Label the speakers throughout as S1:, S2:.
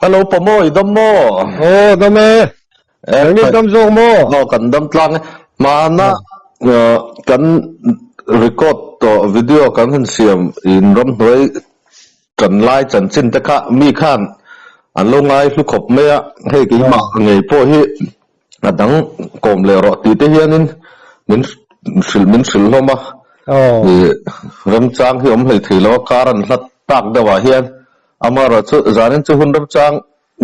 S1: Hello pa maw i dam maw?
S2: Aw dam e.
S1: Eh,
S2: Nangni dam zawk maw?
S1: Aw kan dam tlang e. Hmana kan record tawh video kan han siam in ramhnuai kan lai chanchin te kha mi khan an lo ngai hlu khawp mai a, hei keimah ngei pawh hi a dang kawm leh rawh tih te hianin min hrilh min hrilh hlawm a, ih remchang hi awm hlei thei lo a, kar an hlat tak deuh ah hian amaherawh chu zanin chu hun remchang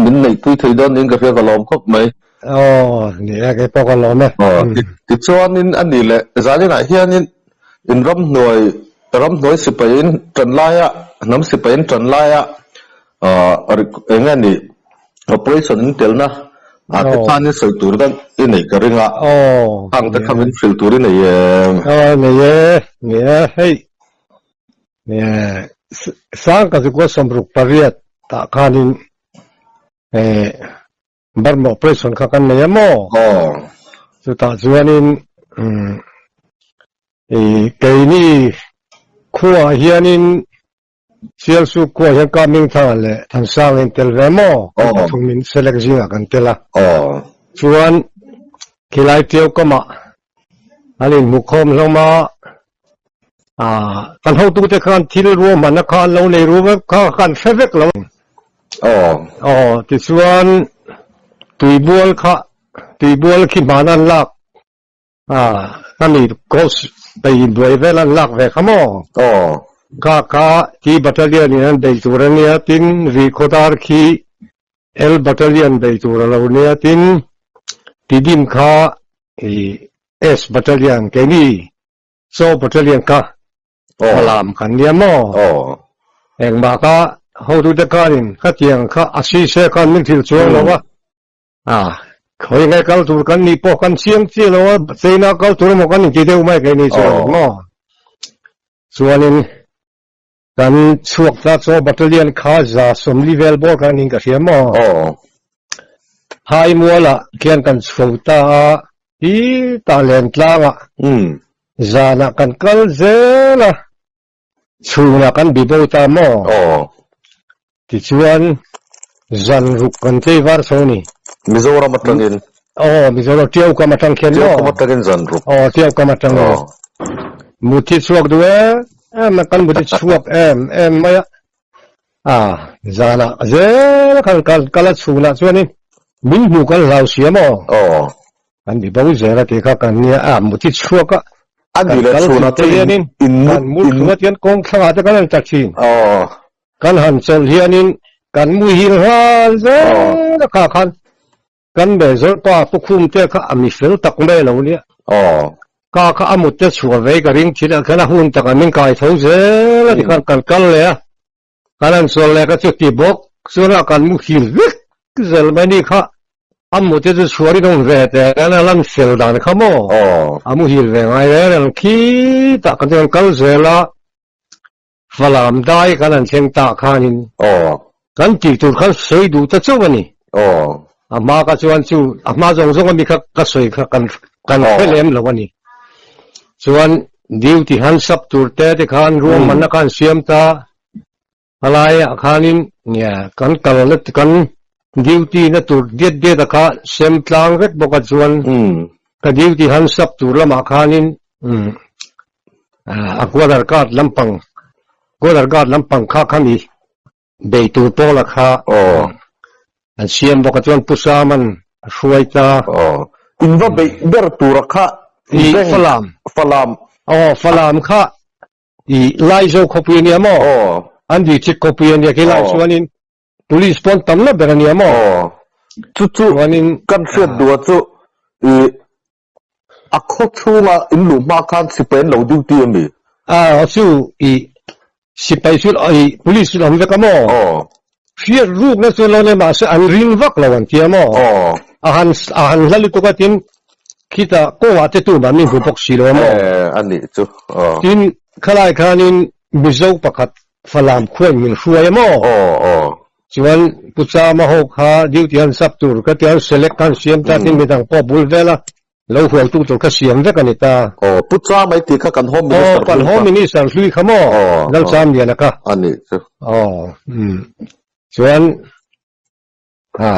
S1: min neihpui thei dawn niin ka hria ka lawm khawp mai.
S2: Aw ni e kei pawh ka lawm e.
S1: Aw tichuanin a nih leh zaninah hianin in ramhnuai ramhnuai sipaiin tan laia hnam sipaiin tan laia eng nge nih operation in telna ah te khan in sawi tur daih i neih ka ring a, khang te kha min hrilh tur i nei em?
S2: Aw nei e, ni e hei sang ka zukua 68 tah khanin Burma operation kha kan nei a maw?
S1: Aw.
S2: Chutah chuanin keini khuaah hianin Sialsuk khua hian Ka Mingthanga leh Thansanga in tel ve maw? Kan pathum in select zingah kan tel a. Chuan khilai Tiau kamah an inhmukhawm hlawm a, kan hotute khan thil ruahmanna kha an lo nei ru vek kha kan hre vek lo. Aw tichuan tuibual kha tuibual khi hman an lak A ka mi coach bei buai vel an lak ve kha maw?
S1: Aw.
S2: Kha kha T Battalion in an bei tur a nia tin Rihkhawdar khi L Battalion bei tur a lo nia tin Tidim kha i S Battalion keini Chaw Battalion kha Falam kan nia maw?
S1: Aw.
S2: Engmah kha hotute khanin khatiang kha a sise khan min hrilh chuang lo a. A, khawi nge kal tur kan nih pawh kan chiang chiah lo a, China kal tur emaw kan inti deuh mai kei ni chuan maw? Chuanin kan chhuak ta chaw battalion kha 140 vel bawr khan niin ka hria maw? Haimualah khian kan chho ta a, hi tah len tlangah zanah kan kal zel a, Chhunah kan bi bo ta maw? Tichuan, zan ruk kan tlei var chho ni.
S1: Mizoram atangin.
S2: Aw, Mizoram, Tiau kam atang khian maw?
S1: Tiau kam atangin zan ruk.
S2: Aw, Tiau kam atangin. Muthi chhuak duh em em a, kan muthi chhuak em em mai a. A, zanah zel khan kal kal a chhunah chuanin min hmuh kan hlau sia maw?
S1: Aw.
S2: Kan bi bo zel a tih kha kan nia a muthi chhuak a.
S1: A ni leh chhunah te hianin
S2: in kan mut chhunah te hian kawng thlangah te kan han ta thin.
S1: Aw.
S2: Kan han chawlh hianin kan muhil nghal zel a kha khan kan Mezawr pa Pu Khum te kha a mi fel tak mai a lo nia.
S1: Aw.
S2: Ka kha a mut te chhuah ve ka ring thin a khan a hun takah min kai tho zel a ti khan kan kal leh a. Kan han chawl leh ka chu ti bawk chuan a kan muhil vek zel mai ni kha a mute chu chhuar in awm ve teh an a lan fel dan kha maw a muhil ve ngai reng reng khitah kan chuan kal zel a Falam dai kan han thleng tah khanin kan tih tur khan sawi duh ta chauh a ni a hma ka chuan chu a hma zawng zawng ami kha ka sawi kha kan kan hre lem lo a ni chuan Duty han sap tur te te khan ruahmanna kha an siam ta, a laiah khanin kan kalna kan duty na tur diat diat a kha sem tlang vek bawk a chuan ka duty han sap tur lamah khanin a Gwadar Guard lampang Gwadar Guard lampang kha kha mi bei tur pawla kha an siam bawk a chuan Pu Saman a hruai ta.
S1: Aw. In va beih ber tura kha
S2: I Falam.
S1: Falam.
S2: Aw Falam kha i Laizo khawpui a nia maw?
S1: Aw.
S2: An district khawpui a nia khi lai chuanin police pawn tam la ber a nia maw?
S1: Aw. Chu chu kan hriat duh a chu i a khaw chhunga in luh hma khan sipai an lo duty a mi?
S2: Aw chu i sipai chu i police chu an awm vek a maw?
S1: Aw.
S2: Hriat rukna chu lo nei mahse an ring vak lo an tia maw?
S1: Aw.
S2: A han a han hla lutuk a tin khitah kawngah te tumah min hmu bawk si lo a maw?
S1: Eh a nih chu aw.
S2: Tin khalai khanin Mizo pakhat Falam khuain min hruai a maw?
S1: Aw aw.
S2: Chuan Pu Chama ho kha duty an sap tur ka ti a, an select kha an siam ta tin midang pawh bul vel a, lo hualtu tur kha siam vek a ni ta.
S1: Aw, Pu Chama i tih kha kan Home Minister
S2: hlui kha. Aw, kan Home Minister hlui kha maw?
S1: Aw.
S2: Lalchamliana kha.
S1: A nih chu.
S2: Aw, umm. Chuan. A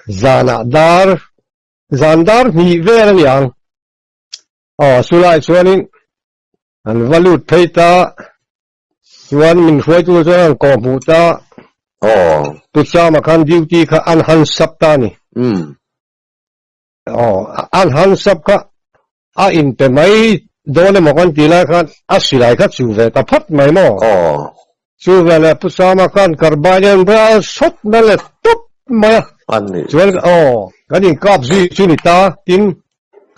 S2: zanah dar zan dar hnih vel a ni ang. Aw chulai chuanin an va lut phei ta chuan min hruaitu chuan an kawh hmuh ta.
S1: Aw.
S2: Pu Chama khan duty kha an han sap ta a ni.
S1: Umm.
S2: Aw an han sap kha a inpe mai dawn emaw kan tih lai khan a silai kha chu ve ta phat mai maw?
S1: Aw.
S2: Chu veleh Pu Sama khan carbine an bal sawt na let tawp mai a.
S1: An ni.
S2: Chuan aw kan inkap zui chu ni ta tin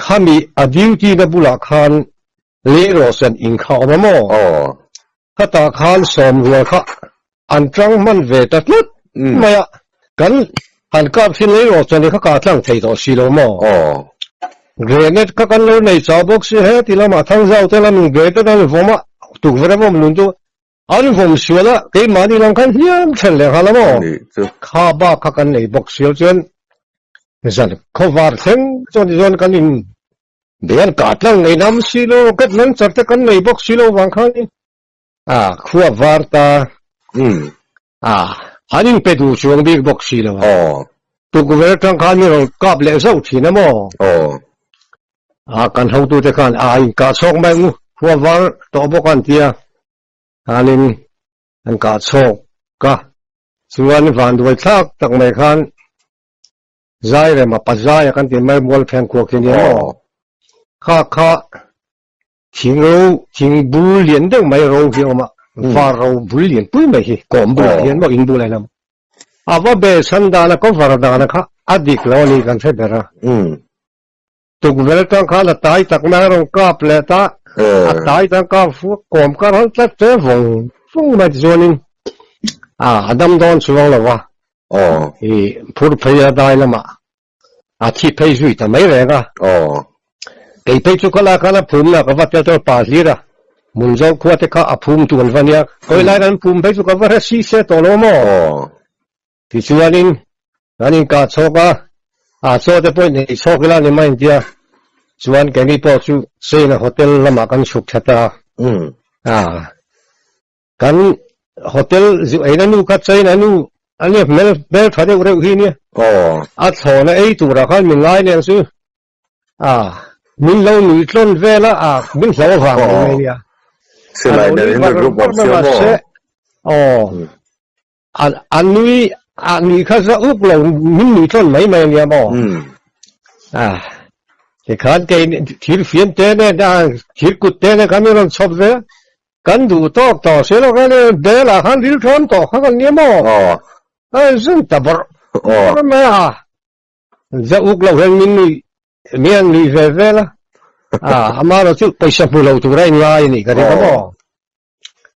S2: khami a duty na bulah khan leirawhsen inkha awm a maw?
S1: Aw.
S2: Khatah khan sawmrual kha an tang hman ve ta tlat mai a, kan han kap thin lei rawh chuan kha kah tlang thei tawh si lo maw?
S1: Aw.
S2: Grenade kha kan lo nei chau bawk si he ti lamah Thangzau te lamin grenade an vawm a, tukverh a vawm lun chu an vawm sual a, keimahni lam khan hliam then leh nghal a maw? Kha bak kha kan nei bawk si lo chuan zan khawvar thleng chuan tichuan kan in Bian kah tlang nei nam si lo, rocket launcher te kan nei bawk si lo vang khan a khua var ta a an in pe duh chuang bik bawk si lo a. Tukverh atang khan min rawn kap leh zauh thin a maw? A kan hotute khan a in kah chhawk mai ang u, khua var tawh bawk a an ti a, khanin an kah chhawk a, chuan vanduai thlak tak mai khan Zai rem a pa zai a kan tih mai mual phen kuak khi nia maw? Kha kha thing ro thing bul lian deuh mai ro hi a awm a, var ro bul lian pui mai hi kawm bulah hian maw in bulah hian a awm. A va be chhan dan a cover dan a kha a dik lo a ni kan hre ber a. Tukverh atang khan a tai tak mai a rawn kap leh ta, a tai tan kap fuak kawm kar han tlat che vawng vawng mai tichuanin a a dam dawn chuang lo va, i phur phei a dai lamah a thi phei zui ta mai reng a. Kei phei chu khalai khan a phum na ka va tel chuan pa hlir a, Munzo khua te kha a phum tu an va nia, khawi lai kan phum phei chu ka va hre si se tawh lo maw? Tichuanin kan inkah chhawk a, a chaw te pawh nei chhawk ila ni mai intia chuan keini pawh chu China hotel lamah kan chhuk that a. A kan hotel zu eina nu kha China nu a nia hmel hmel tha deuh reuh hi nia. A thlawna ei turah khan min ngai leng chu a min lo nui tlawn vel a, a min hlo vang mai mai nia. A lo nui var var mai mahse aw. A nui a nui kha za uk lo min nui tlawn mai mai ania maw? A tikhan kei thir fian te nen a thir kut te nen khan min rawn chhawp ve a, kan duh tawk tawh si lo khan bel ah khan ril thawn tawh kha kan nia maw? A zun ta bawrh bawrh mai a, za uk lo hian min nui mi an nui ve vel a, a amaherawh chu pawisa hmu lo tur a inngai a nih ka ring a maw?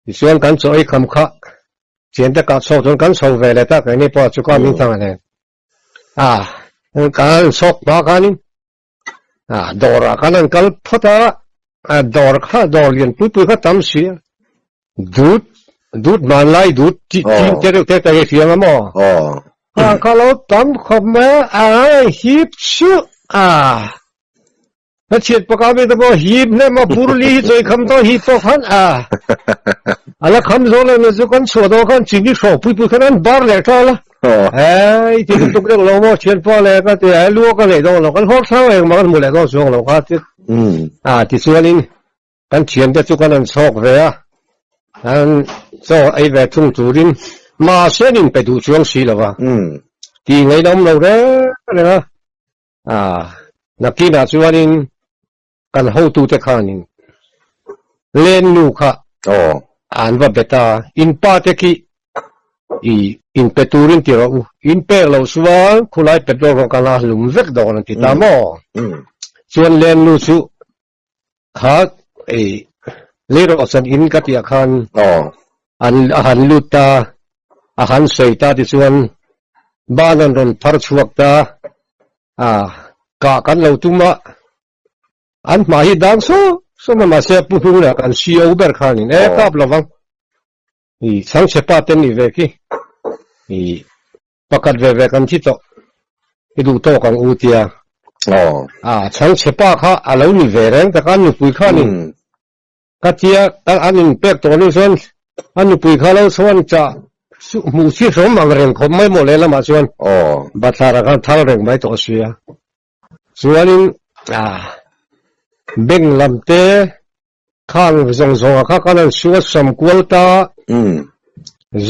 S2: Tichuan kan chaw ei kham kha thiante kah chhawk chuan kan chho ve leh ta keini pawh chu ka min thang a nen. A kan chhawk hma khanin a dawrah khan an kal phawt a, a dawr kha dawr lian pui pui kha tam si a. Dut dut hmanlai dut chi chin te reuh te ka hre hriang a maw? A kha lo tam khawp mai a, a hip chu a. Na chiat paka mi te pawh hip hnem a pur li hi chawi kham tawh hip pawh khan a a la kham zawk lo na chu kan chhuah dawn khan chini hrawk pui pui khan an bar leh ṭal a hei ti lutuk deuh lo maw thianpa leh ka ti a lu ka neih dawn lo kan hawr thlang engmah kan hmu leh dawn chuang lo kha ti a tichuanin kan thiante chu kan han chhawk ve a an chaw ei ve thung turin mahse an inpe duh chuang si lo va tih ngaihna awm lo reng reng a. A, nakinah chuanin kan hotute khanin len nu kha an va bet a, in pa te khi i in pe turin ti rawh u, in pek loh chuan khulai petrol kha kan a hlum vek dawn an ti ta maw? Chuan len nu chu kha i leirawh chan in ka tih ah khan an a han lut ta, a han sawi ta tichuan ban an rawn phar chhuak ta a, kah kan lo tum a, an hmai hi dang sawm sawm a mahse pu hnung leh kan CO ber khanin e kap lovang i chhangchhe pa te nih ve khi i Pakhat ve ve kan thi tawh i duh tawk ang u tia. A chhangchhe pa kha a lo ni ve reng tak a, nupui kha ni. Ka tia an inpek tawh ni chuan a nupui kha lo chuan chah chu hmuh chi hlawm ang reng khawp mai maw lehlamah chuan bathlar ah khan thal reng mai tawh sia. Chuanin bank lam te khang zawng zawng ah kha khan an su a sam kual ta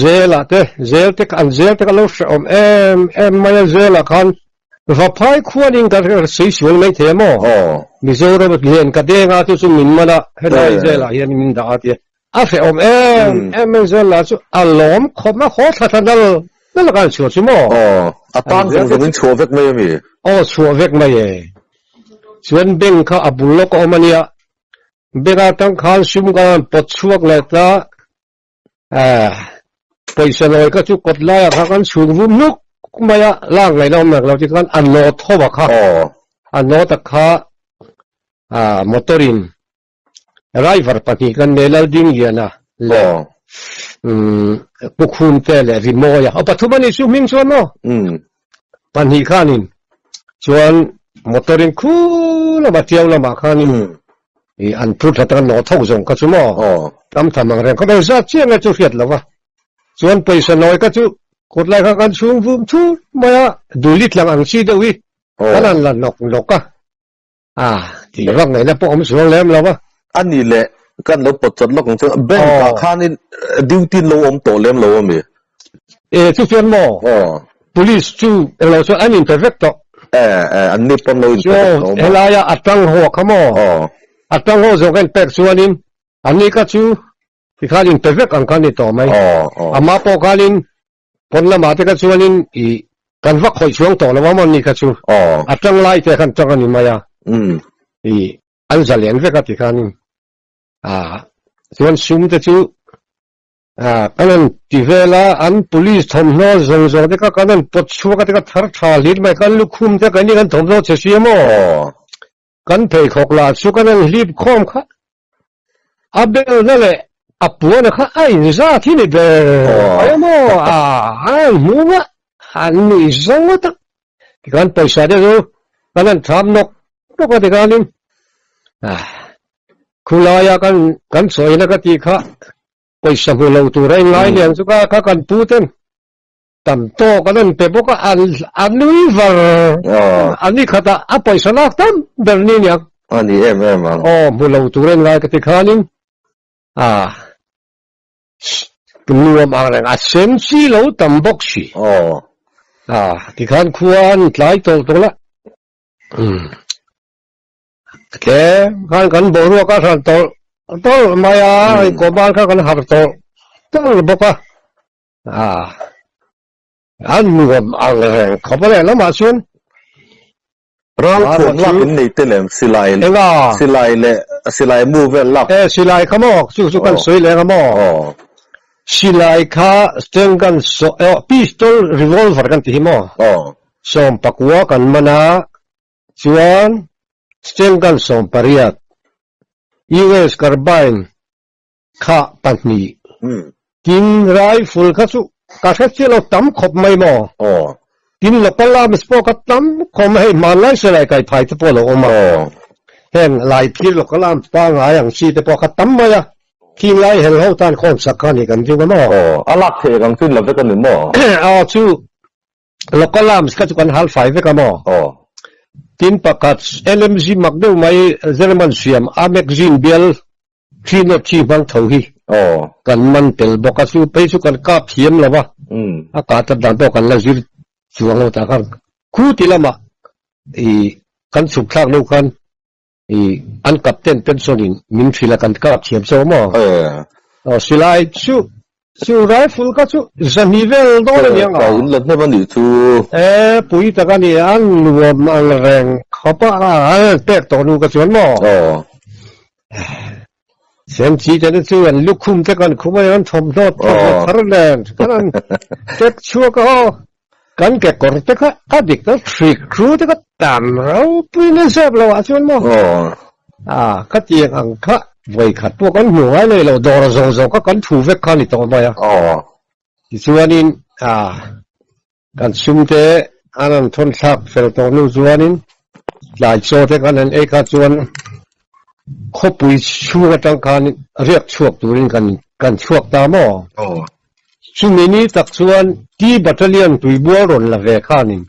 S2: zel ah te zel te an zel te kha lo hrehawm em em mai a zel ah khan Vaphai khuanin ka sawi sual mai thei a maw? Mizoram lian ka deng a chu chu min man a helai zel ah hian min dah a tia a hrehawm em em mai zel lah chu a lawm khawp a haw thla thla nal nal a khan chhuah chu maw?
S1: Aw a tan zawng zawng in chhuah vek mai a mi?
S2: Aw chhuah vek mai e. Chuan bank kha a bul lawk a awm a nia bank atang khan sum ka han pawt chhuak leh ta Pawisa lawi kha chu kawt laiah kha kan chhung vum hnuk mai a, lak ngaihna awm nak lo ti khan a nawt ho a kha. A nawt a kha motor in driver pahnih kan nei Laldingliana leh Pu Khumte leh Rimawia. Aw pathum a nih chu hming chuan maw? Pahnih khanin chuan motor in khu lamah Tiau lamah khanin I an phur thla taka nawh thawk zawng kha chu maw? Tam tham ang reng khawp eng zat chiah nge chu hriat lo va. Chuan pawisa nawi kha chu kut lai kha kan chhung vum thur mai a, duli tlang ang chi deuh hi kan han la nawk nawk a. A tih vak ngaihna pawh awm chuang lem lo va.
S1: A nih leh kan lo pawt chawt lawk ang chu bank ah khanin duty lo awm tawh lem lo a mi?
S2: E chu chuan maw? Police chu englo chuan an inpe vek tawh.
S1: E e an ni pawn lo inpe vek tawh maw?
S2: Helaia a tang haw kha maw? A tang haw zawk en pek chuanin an ni kha chu tikhan inpe vek ang kha ni tawh mai. Amah pawh khanin pawn lamah te kha chuanin i kan va khawih chhuang tawh lo a maw ni kha chu. A tang lai te khan tang a ni mai a. I an zalen vek a tikhanin a chuan sum te chu Kan han ti vel a, an police thawmhnaw zawng zawng te kha kan han pawt chhuak a te kha thar tha hlir mai, kan lukhum te keini kan thawmhnaw chhe si a maw? Kan pheikhawk lah chu kan han hlip khawm kha a belna leh a puana kha a inzat hi ni ber mai a maw? A han hmu a, han nuih zawng ngawt a, tikhan pawisa te chu kan han tham nawk nawk a tikhanin khulaia kan kan chawina ka tih kha Pawisa hmu lo tur a inlai lian chu ka kha kan pu ten tam tawk an an pe bawk a, an a nui var a ni khat a, a pawisa lak tam ber ni aniang.
S1: A ni em em ang.
S2: Aw hmu lo tur a inlai ka ti khanin a nuam ang reng a sen chi lo tam bawk si.
S1: Aw.
S2: A tikhan khua an tlai tawlh tawlh a. Tlem khan kan boruak a hran tawlh tawlh mai a, kawban kha kan harh tawlh tawlh bawk a, ah an nuam ang reng khawp a lehlamah chuan
S1: Ral khuam lak in nei te lem silai
S2: Enga?
S1: silai leh silai mu vel lak.
S2: E silai kha maw chu chu kan sawi leng a maw? Silai kha steng kan saw pistol revolver kan ti hi maw? Sawm pakua kan man a. Chuan Stengun 18, US Carbine kha pahnih, tin rifle kha chu ka hre chiah lo tam khawp mai maw? Tin local arms pawh kha tam khawp mai, hei hmanlai silai kai phai te pawh a lo awm a, heng Laiphir local arms pangngai ang chi te pawh kha tam mai a, khing lai hel ho tan khawn sak kha ni kan ring a maw?
S1: A lak theih ang chu in la vek a ni maw?
S2: Aw chu Local arms kha chu kan hal fai vek a maw?
S1: Aw.
S2: Tin pakhat LMG mak deuh mai German siam a magazine bial thi nawt thi hmang tho hi
S1: Aw.
S2: kan man tel bawk a, chu phei chu kan kap thiam lo va, a kah tat dan pawh kan la zir chuang lo tah khan khu ti lamah i kan chhuk thlak deuh khan i an captain pension in min hrilh a kan kap thiam zawk maw? Aw silai chu chu rifle kha chu zahnih vel dawn a ni ang a.
S1: Ka in la hnem a nih chu.
S2: E pui tak a ni a nuam ang reng khawp a an pek tawh nu ka chuan maw?
S1: Aw.
S2: Sem chi te chu an lukhum te kan khum a an thawmhnaw thawmhnaw thar nen khan an tek chhuak a aw. Kan kekawr te kha a dik ta hrik hru te kha tam ropui na zep lo ah chuan maw? A khatiang ang kha vawikhat pawh kan hmu ngai nei lo dawr zawng zawng kha kan thu vek kha a ni tawh mai a. Tichuanin a kan sum te an rawn thawn thlak fel tawh hnu chuanin tlai chaw te kan han ei kha chuan khawpui chhung atang khan riak chhuak turin kan kan chhuak ta maw? Chumi ni tak chuan T Battalion tuibual rawn la ve khanin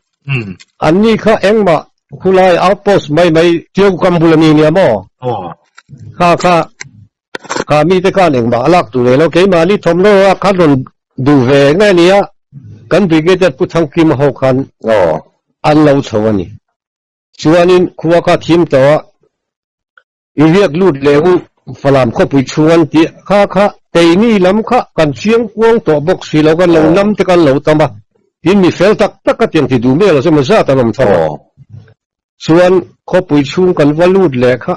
S2: anni kha engmah khulai outpost mai mai Tiau kam bul a ni nia maw? Kha kha kha mite khan engmah a lak duh ve lo, keimahni thawmhnaw a khan rawn duh ve nge nia kan Brigadier Pu Thangkima ho khan an lo chho a ni. Chuanin khua kha thim tawh a. I riak lut leh u, Falam khawpui chhung an tih kha kha keini lam kha kan chiang kuang tawh bawk si lo, kan lo nam te kan lo tam a, tin mi fel tak tak ka tiang ti duh miah lo chu maw zat an awm tho a. Chuan khawpui chhung kan va lut leh kha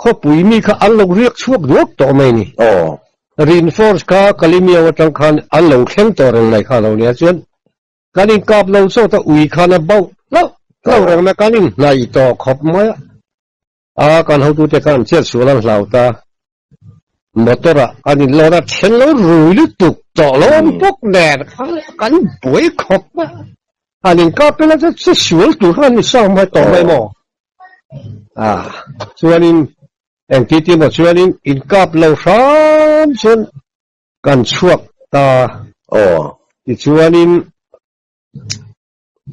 S2: khawpui mi kha an lo riak chhuak duak tawh mai ni. Reinforce kha Kalimiau atang khan an lo thleng tawh reng mai kha lo nia chuan Kan inkap lo chawt a ui khan a bauh hlauh hlauh reng mai, kan inhnaih tawh khawp mai a. A kan hotute khan chet sual an hlau ta. Motor ah kan inlawn a, then lo rui lutuk tawh lo an bawk nen khan kan buai khawp mai a. Han inkap ila chu che sual tur khan an insang mai tawh mai maw? A chuanin engti ti maw chuanin inkap lo hram chuan Kan chhuak ta
S1: aw.
S2: Tichuanin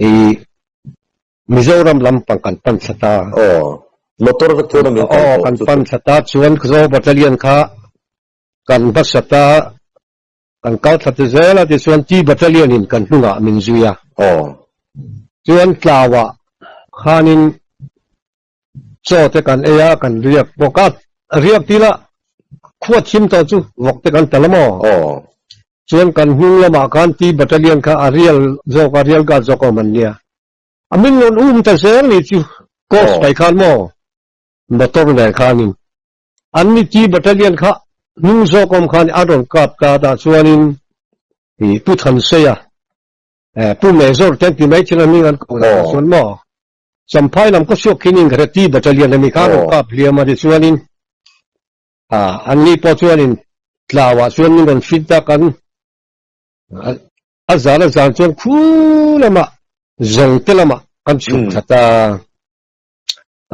S2: i Mizoram lampang kan pan thla ta.
S1: Aw. Motor vek chuan a min kal
S2: Aw, kan pan thla ta chuan Zo Battalion kha kan hmasa ta, kan kal thla ti zel a, tichuan T Battalion in kan hnungah min zui a.
S1: Aw.
S2: Chuan Tlauah khanin Chaw te kan ei a, kan riak bawk a, riak ti la khua thim tawh chu vawk te kan tal a maw?
S1: Aw.
S2: Chuan kan hnung lamah khan T Battalion kha a rial zawk a, rial guard zawk a awm an nia. A min rawn um ta zel ni chu coach pai khan maw motor nen khanin an ni T Battalion kha hnung zawk awm khan a rawn kap ta tah chuanin i Pu Thanseia Pu Major te an ti mai thin a hming an koh dan chuan maw? Champhai lam ka suak khin in ka hre T Battalion a mi kha rawn kap hliam a tichuanin an ni pawh chuanin tlauah chuan min rawn fit a kan a zan a zan chuan khu lamah zawngte lamah kan chhuk thla ta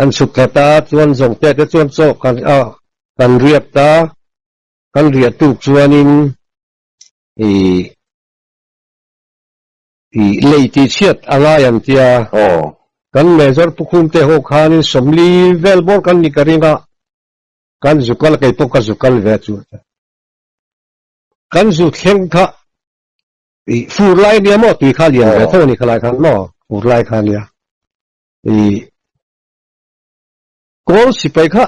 S2: an chhuk thla ta chuan zawngte te chuan chaw kan kan riak ta kan riah tuk chuanin ih I lei tih chhiat a ngai ang tia.
S1: Aw.
S2: Kan Major Pukhum te ho khanin 40 vel bawr kan ni ka ring a, kan zu kal kei pawh ka zu kal ve chu. Kan zu thleng kha i fur lai nia maw tui kha lian ve tho a ni kha lai khan maw fur lai kha nia. I kawl sipai kha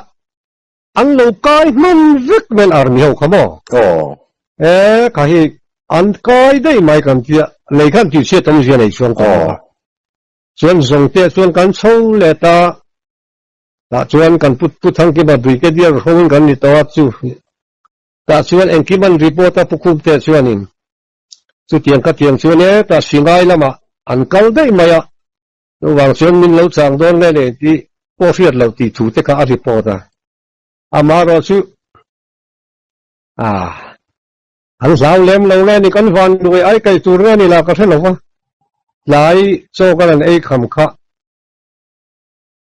S2: An lo kai hman vek mai army ho kha maw?
S1: Aw.
S2: E, kha hi an kai daih mai kan tia, lei khan tih chhiat awmzia nei chuang ka hmu a. Chuan zawngte chuan kan chho leh ta, tah chuan kan pu Pu Thangkima Brigadier hawngin kan ni tawh a chu tah chuan engkim an report a Pu Khumte chuanin chutiang ka tiang chuan e tah Singai lamah an kal daih mai a, Chuvang chuan min lo chang dawn nge nei tih pawh hriat loh tih thu te kha a report a. Amaherawh chu ah an hlau lem lo nge ni kan van nuai ai kai tur nge ni lah ka hre lo va. Tlai chaw kan han ei kham kha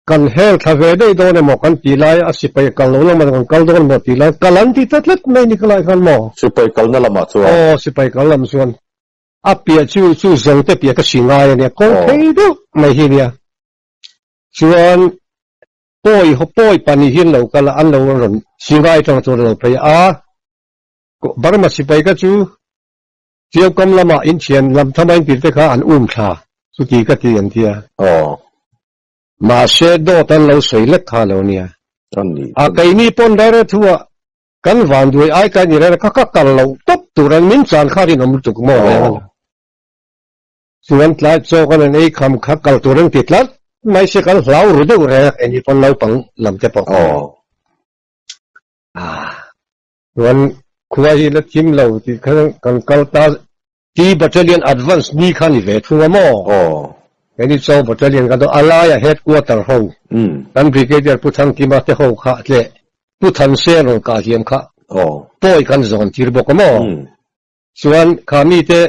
S2: kan hel thla ve daih dawn emaw kan tih lai a sipai kal lo lamah kan kal dawn emaw tih lai kal an ti ta tlat mai ni ka lai khan maw.
S1: Sipai kalna lamah chuan.
S2: Aw sipai kal lam chuan. A piah chu chu zawngte piah ka si ngai a nia, kawng thei deuh mai hi a nia. Chuan pawi pawi pahnih hi an lo kal a, an lo rawn si ngai atang chuan an lo phei a. Burma sipai kha chu Tiaukam lamah inthian lam thama intir te kha an um thla chuti ka ti an ti a. Mahse dawt an lo sawi lek kha a lo nia. A keini pawn rere thu ah Kan vanduai ai ka ni reng a, ka ka kal loh tawp tur an min chan kha rinawm lutuk maw reng a ni. Chuan tlai chaw kan han ei kham kha kal tur an ti tlat mai se kan hlau ru deuh reng a, keini pawn naupang lam te pawh kan ni. Chuan khua hi la thim lo tih kha kan kal ta T Battalion Advance ni kha ni ve thung a maw? Keini Chaw Battalion kan dawn a laia Headquarter ho kan Brigadier Pu Thangkima te ho kha tleh Pu Thanse rawn kah hliam kha pawi kan zawn tir bawk a maw? Chuan kha mite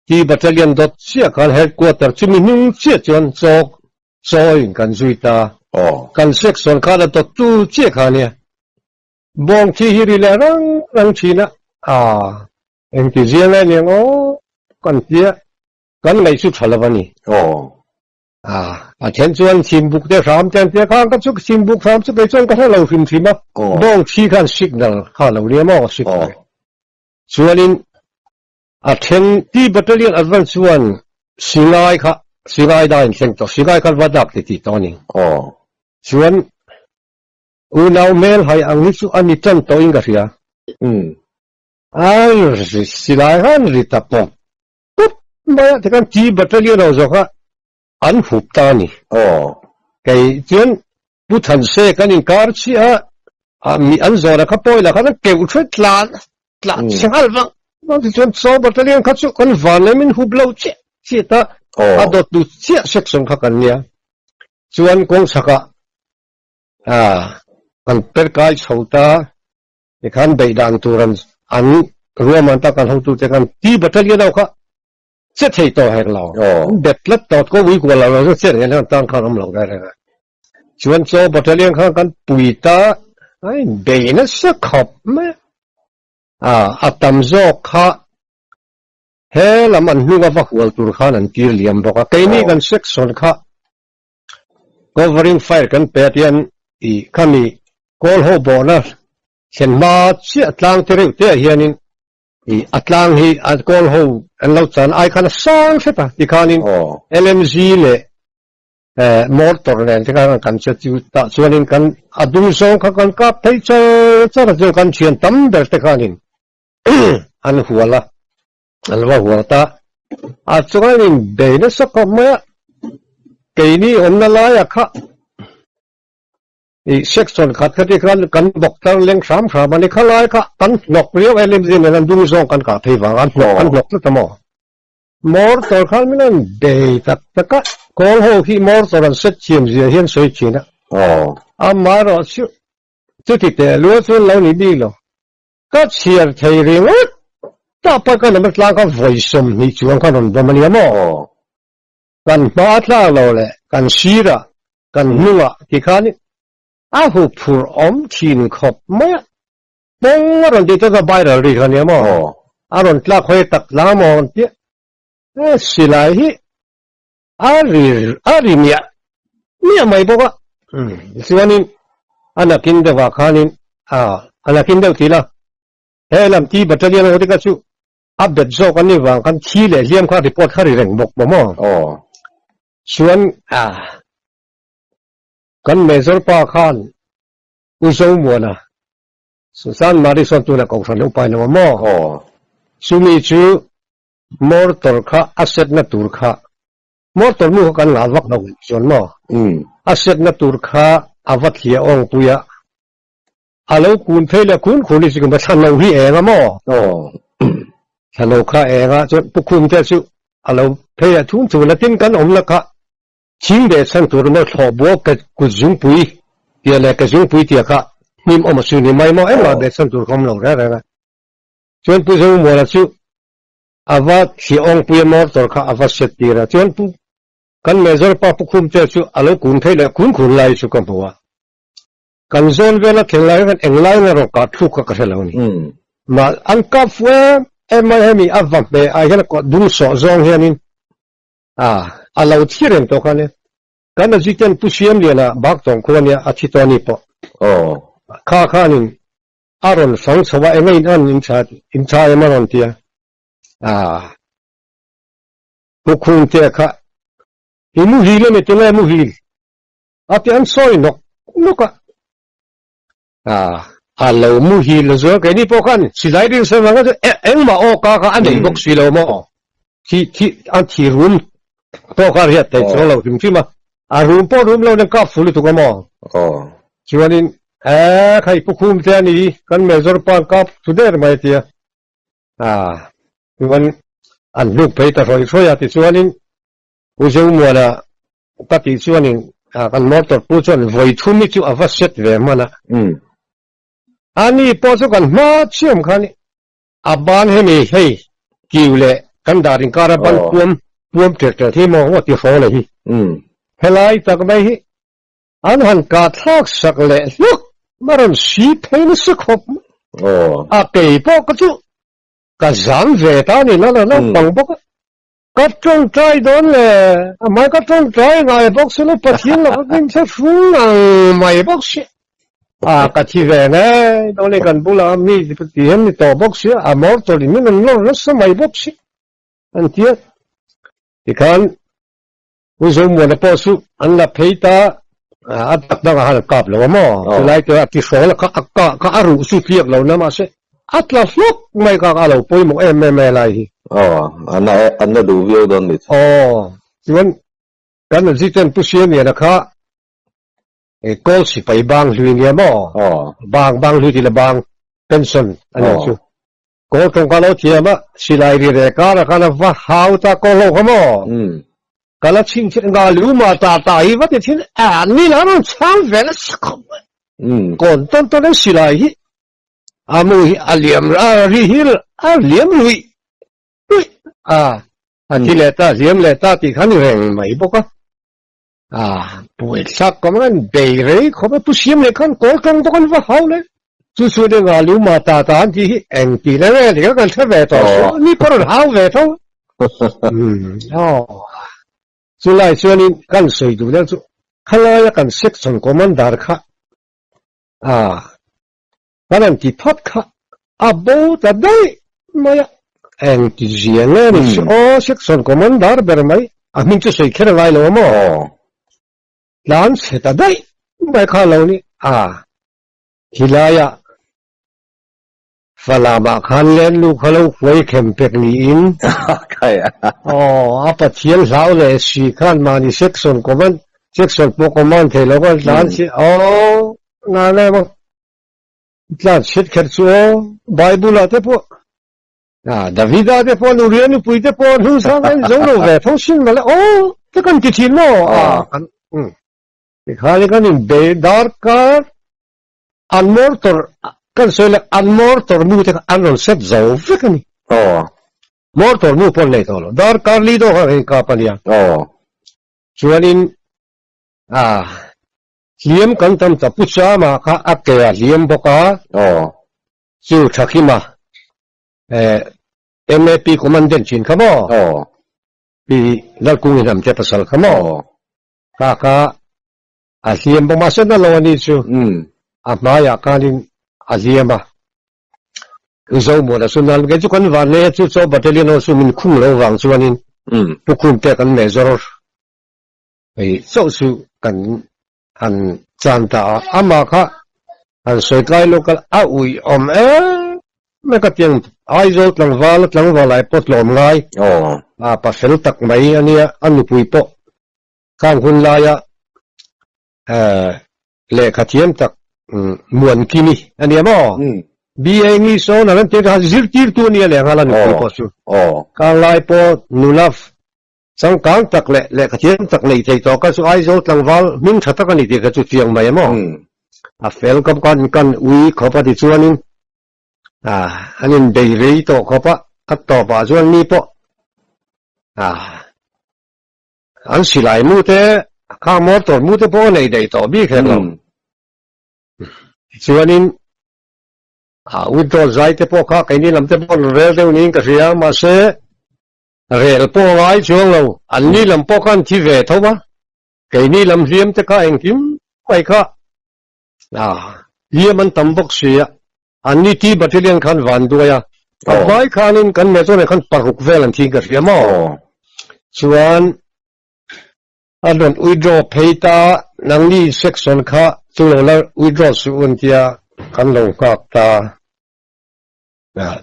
S2: T Battalion dawt chiah khan Headquarter chumi hnung chiah chuan Chaw Chawiin kan zui ta. Kan section khan a dawt tu chiah kha nia. Bawng thi hi ri leh rang rang thin a. Engti ziang a niang aw kan tia kan ngaih chu tha lo a ni.
S1: Aw.
S2: A, a then chuan Chhimbuk te hram te an tia kha ka chu Chhimbuk hram chu kei chuan ka hre lo hrim hrim a.
S1: Aw.
S2: Bawng thi khan signal kha lo nia maw signal.
S1: Aw.
S2: Chuanin a then T Battalion advance chuan Singai kha Singai da in thleng tawh Singai kha va dak ti ti tawh a ni.
S1: Aw.
S2: Chuan unau hmel hai ang hi chu a ni tan tawh in ka hria.
S1: Umm.
S2: A ri silai khan ri ta pawp pawp mai a, tikhan T Battalion ho zawk kha an hup ta a ni.
S1: Aw.
S2: Kei chuan Pu Thanse kan inkar chiah a, a mi an zawhna kha pawi lah khan an keuh hret tlan tlan chhe nghal vang vang tichuan Chaw Battalion kha chu kan van leh min hup lo chiah chiah ta, a dawt tu chiah section kha kan nia. Chuan kawng chhakah kan per kai chho ta. Tikhan beih dan tur an an ruahman tak an hotute khan T Battalion ho kha che thei tawh hek lo. An bet tlat tawh ko ui kual lo lo chu che reng hian tang khan awm lo reng reng a. Chuan Chaw Battalion khan kan pui ta a inbei nasa khawp mai a. A a tam zawk kha he lam an hnung a va hual tur khan an tir liam bawk a. Keini kan section kha Covering fire kan pe atian i khami kawl ho bawhna thlen hma chiah tlang te reuh te ah hianin i a tlang hi a kawl ho an lo chan ai khan a sang hret a tikhanin LMG leh mortar nen te khan kan che chu tah chuanin kan a dung zawng kha kan kap thei char char a chuan kan thian tam ber te khanin an hual a. An va hual ta. A chuan in bei nasa khawp mai a, keini awmna laiah kha i section khat kha ti khan kan bawk tar leng hram hram a ni. Kha lai kha kan hnawk riau LMG nen an dung zawng kan kah thei vang a, an hnawk an hnawk tlat a maw. Mortar khan min an bei tak tak a, kawl ho hi mortar an set thiam zia hian sawi thin a. Amaherawh chu chuti teh lua chuan lo ni bik lo. Ka chhiar thei ringawt tak pawh ka number tlang kha vawi 20 chuang kha rawn bawm a nia maw? Kan hma a tlak lo leh kan sirah kan hnungah ti khan a hup phur awm thin khawp mai a, pawng a rawn tih chuan ka viral ri kha nia maw? A rawn tlak hawi tak tlang maw an tia, he silai hi a ri a ri miah miah mai bawk a chuanin a nakin deuhah khanin a a nakin deuh tih la he lam T battalion ho te kha chu a bet zawk an nih vang khan thi leh hliam kha report kha ri reng bawk maw maw chuan a kan major pa khan U Zomuana Susan Mari sawn tunah kohhran upa in a awm maw chumi chu Mortar kha a set na tur kha Mortar nu kha kan ngah vak lo chuan maw? A set na tur kha a va thliah awng pui a, a lo kun phei leh kun khun hi chu kum a thla no hi eng a maw? Thla no kha eng a chuan Pu Khum te chu a lo phei leh thum thum a, tin kan awm na kha thing ve chhan tur maw thlawh buau ke kut zungpui tia leh ke zungpui tia kha hnim awm a chu ni mai maw engmah ve chhan tur kha awm lo reng reng a. Chuan Pu Zomuana chu a va thliah awngpui a motor kha a va set tir a, chuan Pu kan Major pa Pu Khumte chu a lo kun phei leh khun khun lai chu ka hmu a, kan zawn vela thleng lai khan eng lai nge rawn kah thluk kha ka hre lo a ni. Mah an kap fuh em em mai hemi a va hmeh ah hian a kawt dung sawh zawng hianin a a lo thi reng tawh kha nia. Kan Assistant Pu Siamliana Baktawng khua nia a thi tawh a ni pawh. Kha khanin A rawn fang chho a, eng in an in tha in tha em a rawn ti a. Ah. Pu Khung te kha i muhil a ni tinge muhil a ti an sawi nawk nawk a. Ah, a lo muhil a zual keini pawh khan silai ring sawi vang khan engmah aw ka kha a nei bawk si lo maw. Thi thi an thi rum pawh kha riat thei chuang lo hrim hrim a. A rum pawh rum lo nen kap fu lutuk a maw. Chuanin e khai Pu Khum te a ni kan Major pan kap thu der mai a tia. Chuan an hnuk phei ta hrawih hrawih a tichuanin Pu Zomuana ka tih chuanin kan motor pu chuan vawi thum hi chu a va set ve hman a. Ani pawh chu kan hma chiam khan A ban hemi hei kiu leh kan dar inkara ban puam puam ṭek ṭek hi maw ngaw ti hraw leh hi. Helai tak mai hi an han kah thlak sak leh hluk a rawn si phei nasa khawp mai. A kei pawh ka chu Ka zam ve ta ni la la naupang bawk a. Ka tawngtai dawn le, amah ka tawngtai ngai bawk si lo, Pathian laka ka inchhe hrung ngang mai bawk si. A, ka thi ve ngei dawn e, kan bula mi ti hian ni tawh bawk si a, a motor in min rawn lawr nasa mai bawk si an ti a. Tikhan Pu Zomuana pawh chu an la phei ta, a dak dangah khan an kap lo a maw? Chulai te a ti hrawl a kha a kah kha a ruh chu tliak lo na mahse a tla hlawk mai kha a lo pawimawh em em e lai hi.
S1: Aw, a na e, a na duh viau dawn ni chu.
S2: Aw, chuan kan Ziten Pu Siamiana kha kawl sipai bang hlui nia maw?
S1: Aw.
S2: Bang, bang hlui tih la bang pension a nih chu. Kawl tawngka lo thiam a, silai ri reh karah khan a va hau ta kawl ho kha maw? Ka la chhinchhiat nga lu ma ta ta hi va ti thin a, ni la rawn chhang ve nasa khawp mai. Kawn tawn tawn in silai hi a mu hi a liam a ri hi a liam luih luih a, a thi leh ta liam leh ta tih kha ni reng mai bawk a. A buaithlak ka man bei rei khawp a, pu siam leh khan kawl tawng bawk an va hau le. Chu chu le nga lu ma ta ta an tih hi eng tih le nge ti kha kan hre ve tawh su, ni pawh rawn hau ve tho. Aw chulai chuanin kan sawi duh deuh chu khalaia kan section commander kha a kan han ti phawt kha a bo ta daih mai a, eng ti zia nge ni chu aw section commander ber mai a hming chu sawi kher a ngai lo a maw? Tlan chhe ta daih mai kha lo ni a, khilaiah Falamah khan len lu kha lo huai khem pek niin aw a Pathian hlau leh si khan mahni section command section pawh command thei lo khan tlan chhiat aw ngai em a tlan chhiat kher chu aw Bible ah te pawh ah Davida te pawh Nuria nupui te pawh hnung sang a zo lo ve tho sin mawle aw te kan ti thin maw a kan tikhan kan in bei darkar An mortar kan sawi leh an mortar mu te kha an rawn set zo vek a ni.
S1: Aw.
S2: Mortar mu pawh an nei tawh lo. Darkar li dawh kha kan kap a nia.
S1: Aw.
S2: Chuanin ah hliam kan tam ta Pu Chama kha a ke a hliam bawk a.
S1: Aw.
S2: Chu Thakima eh MAP commandant thin kha maw?
S1: Aw.
S2: Pi Lalkungin am te pasal kha maw?
S1: Aw.
S2: Kha kha A hliam bawk mahse na lo a ni chu a hmaiah khanin a hliam a. Zomuana chu nal kei chu kan van nei a chu chaw battalion ho chu min khung lo vang chuanin tukhum te kan major hei chauh chu kan han chan ta a. Amah kha han sawi tlai local a uih awm em mai ka tiang Aizawl tlangval a tlangval ai pawh tlawm ngai a pa fel tak mai a nia a nupui pawh Khang hun laia lehkha thiam tak Muankimi a nia maw? BA English owner an tih kha zirtirtu a nia leh nghal a nupui pawh chu. Khang lai pawh nula changkang tak leh lehkha thiam tak nei thei tawh kha chu Aizawl tlangval hming tha tak a ni tih kha chu chiang mai a maw? A fel khawp khan kan ui khawp a ti chuanin an inbei rei tawh khawp a, a tawpah chuan mi pawh An silai mu te, khang motor mu te pawh a nei daih tawh bik hek lo. Chuanin withdraw zai te pawh kha keini lam te pawh an rel deuh niin ka hria, mahse rel pawh a ngai chuang lo, anni lam pawh kha an thi ve tho a, keini lam hliam te kha engkim mai kha hliam an tam bawk si a, anni T Battalion khan van duai a, a hmai khanin kan metro nen khan paruk vel an thi in ka hria maw? Chuan a rawn withdraw phei ta, nangni section kha chu lo la withdraw suh u an tia kan lo nghak ta.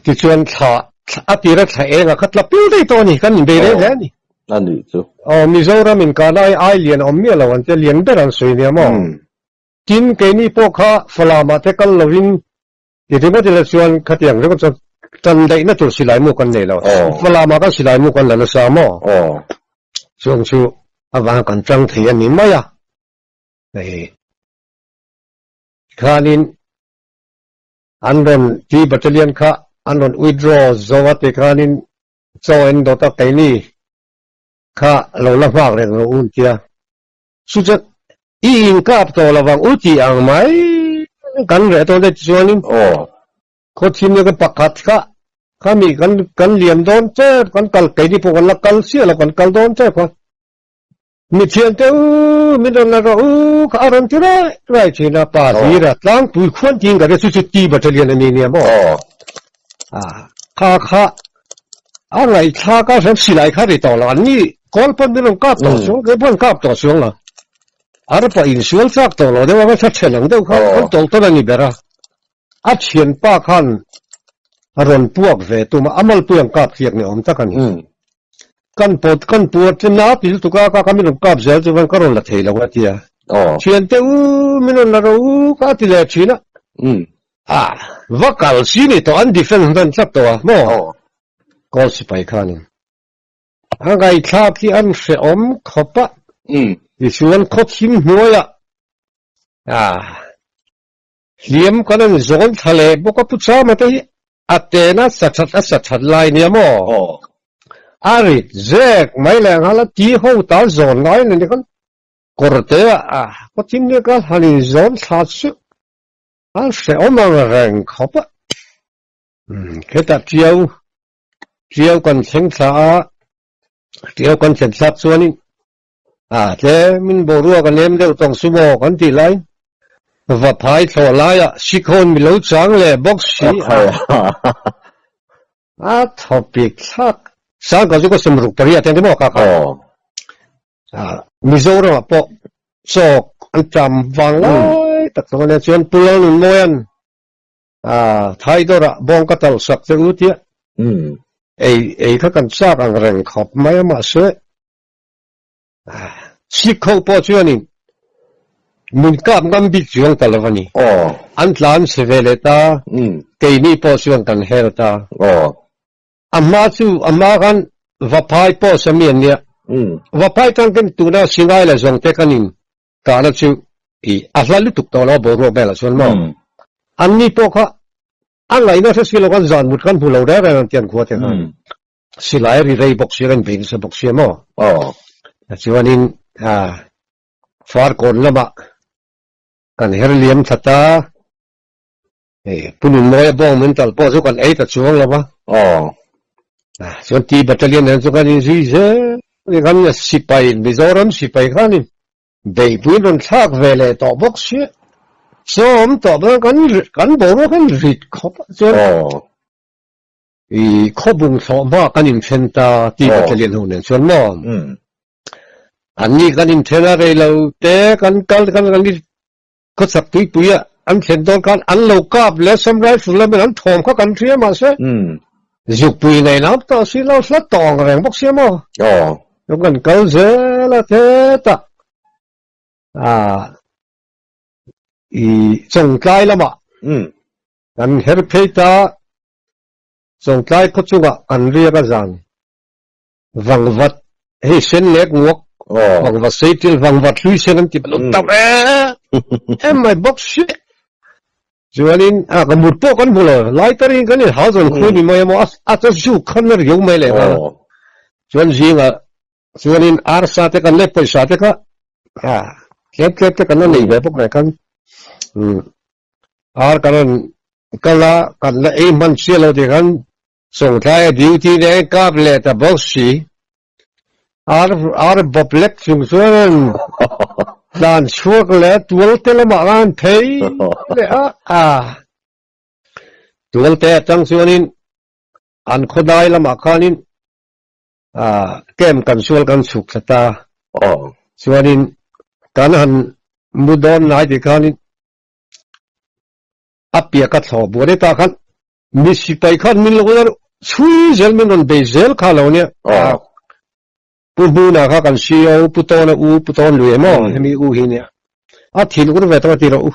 S2: Tichuan thla a tira thla eng a kha tla pil daih tawh a ni, kan inbei reng hle a ni.
S1: A nih chu.
S2: Aw, Mizoram inkahna ai ai lian awm miah lo an tia, lian ber an sawi nia maw? Tin, keini pawh kha Falamah te kal lovin ti ringawt ila chuan khatiang ringawt chuan tan daihna tur silai mu kan nei lo. Falamah khan silai mu kan la nasa maw? Chuang chu avanga kan tang thei a ni mai a. Hei khanin an rawn T Battalion kha an rawn withdraw zo a ti khanin chaw en dawt a keini kha lo la nghak reng rawh u an tia. Chu chuan i inkap tawh lo vang u tih ang mai kan reh dawn te chuanin khaw thim leh ka pakhat kha. Khami kan kan liam dawn tep kan kal keini pawh kan la kal chiah lo kan kal dawn tep a. Mi thiante u min rawn la rawh u kha a rawn ti raih raih thin a pa hlir a tlangpui khuan tiin ka ria chu chu T Battalion a ni nia maw? Kha kha a ngaihthlak a hrem silai kha ri tawh lo an ni kawl pawn min rawn kap tawh chuang kei pawh an kap tawh chuang lo arpa insual chak tawh lo deuh a ka then ang deuh kha an tawlh tawn a ni ber a. A thianpa khan rawn puak ve tum a, a malpui ang kap hriak ni awm tak a ni. Kan pawt kan puat chu na ti lutuk a, ka min rawn kap zel chuan ka rawn la thei lo a ti a. Thiante u min rawn la rawh u ka ti leh thin a. A va kal si ni tawh an defence hman tlat tawh a maw? Kawl sipai khanin a ngaihthlak hi an hrehawm khawp a, tichuan khawthim hnuaiah a. Hliam kan an zawn thla leh bawk a Pu Chama te hi a tena sa that a sa that lai nia maw? A rit zek mai leh nghal a ti ho ta zawn ngai a ni khan kawr te ah khaw thim nia ka han in zawn thla chu a hrehawm ang reng khawp a. Hetah Tiau Tiau kan thleng thla a, Tiau kan thlen thlak chuanin A tlemin boruak a nem deuh tawng su maw kan tih lai Vaphai thlawh laiah Sikhawn mi lo chang leh bawk si a. A thawpik thlak. Sangka chu ka sum ruk pariat ang ti maw kha kha. Mizoramah pawh chawk an tam vang lai tak tawh a nia chuan Pu Lalnunmawia'n Thaidawrah bawng ka talh sak che u tia ei ei kha kan chak ang reng khawp mai a mahse Sikh ho pawh chuanin min kap ngam bik chuang ta lo a ni. An tlan chhe ve leh ta, keini pawh chuan kan her ta. A hma chu a hma khan Vaphai pawh sami an nia. Vaphai tangin tuna Singai leh Zawngte kan in kahna chu i a hla lutuk tawh lo a boruak velah chuan maw. Anni pawh kha a ngaihna hre si lo khan zan mut kan hmu lo reng reng an ti an khua te khan. Silai ri rei bawk sia kan bei nasa bawk sia maw?
S1: Aw.
S2: Chuanin Farkawn lamah kan her liam that a, hei Pu Nunmawia bawng min talh pawh chu kan ei ta chuang lo va.
S1: Aw.
S2: Chuan T Battalion nen chu kan inzui zel a, kan sipai Mizoram sipai khanin beihpuiin rawn thlak ve leh tawh bawk sia, sawm tawh bawk kan kan boruak an rit khawp a chuan.
S1: Aw.
S2: I khawbung thlawh hma kan inthen ta tih Battalion ho nen chuan maw? Anni kan inthen a rei lo te kan kal kan kan i khawchhak tuipui a an thlen dawn khan an lo kap leh Assam Rifle lamin an thawm kha kan hria mahse zukpui nei lam tawh si lo hla tawh ang reng bawk sia maw? Kan kal zel a thetah i Chawngtlai lamah Kan her phei ta Chawngtlai khaw chungah kan riak a zan vangvat hei sen lek nguak vangvat sei til vangvat hlui sen an ti lo tam em mai bawk si chuanin a ka mut pawh kan hmu lo lai tarin kan in hau zawn khui ni mai emaw a cha zuk khan a riau mai leh nghal chuan zingah chuanin arsa te kan leh pawisa te kha a tlem tlem te kan la nei ve bawk mai khan Ar kan rawn kal a, kan la ei hman chiah lo tih khan Chawngtlai a duty nen kap leh ta bawk si. Ar ar bawp lek chung chuan an tlan chhuak leh a, tual te lamah khan an phei leh a, a tual te atang chuanin an khawdai lamah khanin camp kan sual kan chhuk thla ta. Chuanin kan han mu dawn lai tih khanin a piah ka thlawh buai ta khan mi sipai khan min lo chhui zel min rawn bei zel kha lo nia. Pu Hmuna kha kan CEO Pu Tawna u Pu Tawn lui emaw hemi u hi nia. A thin ur ve tawh a ti rawh u.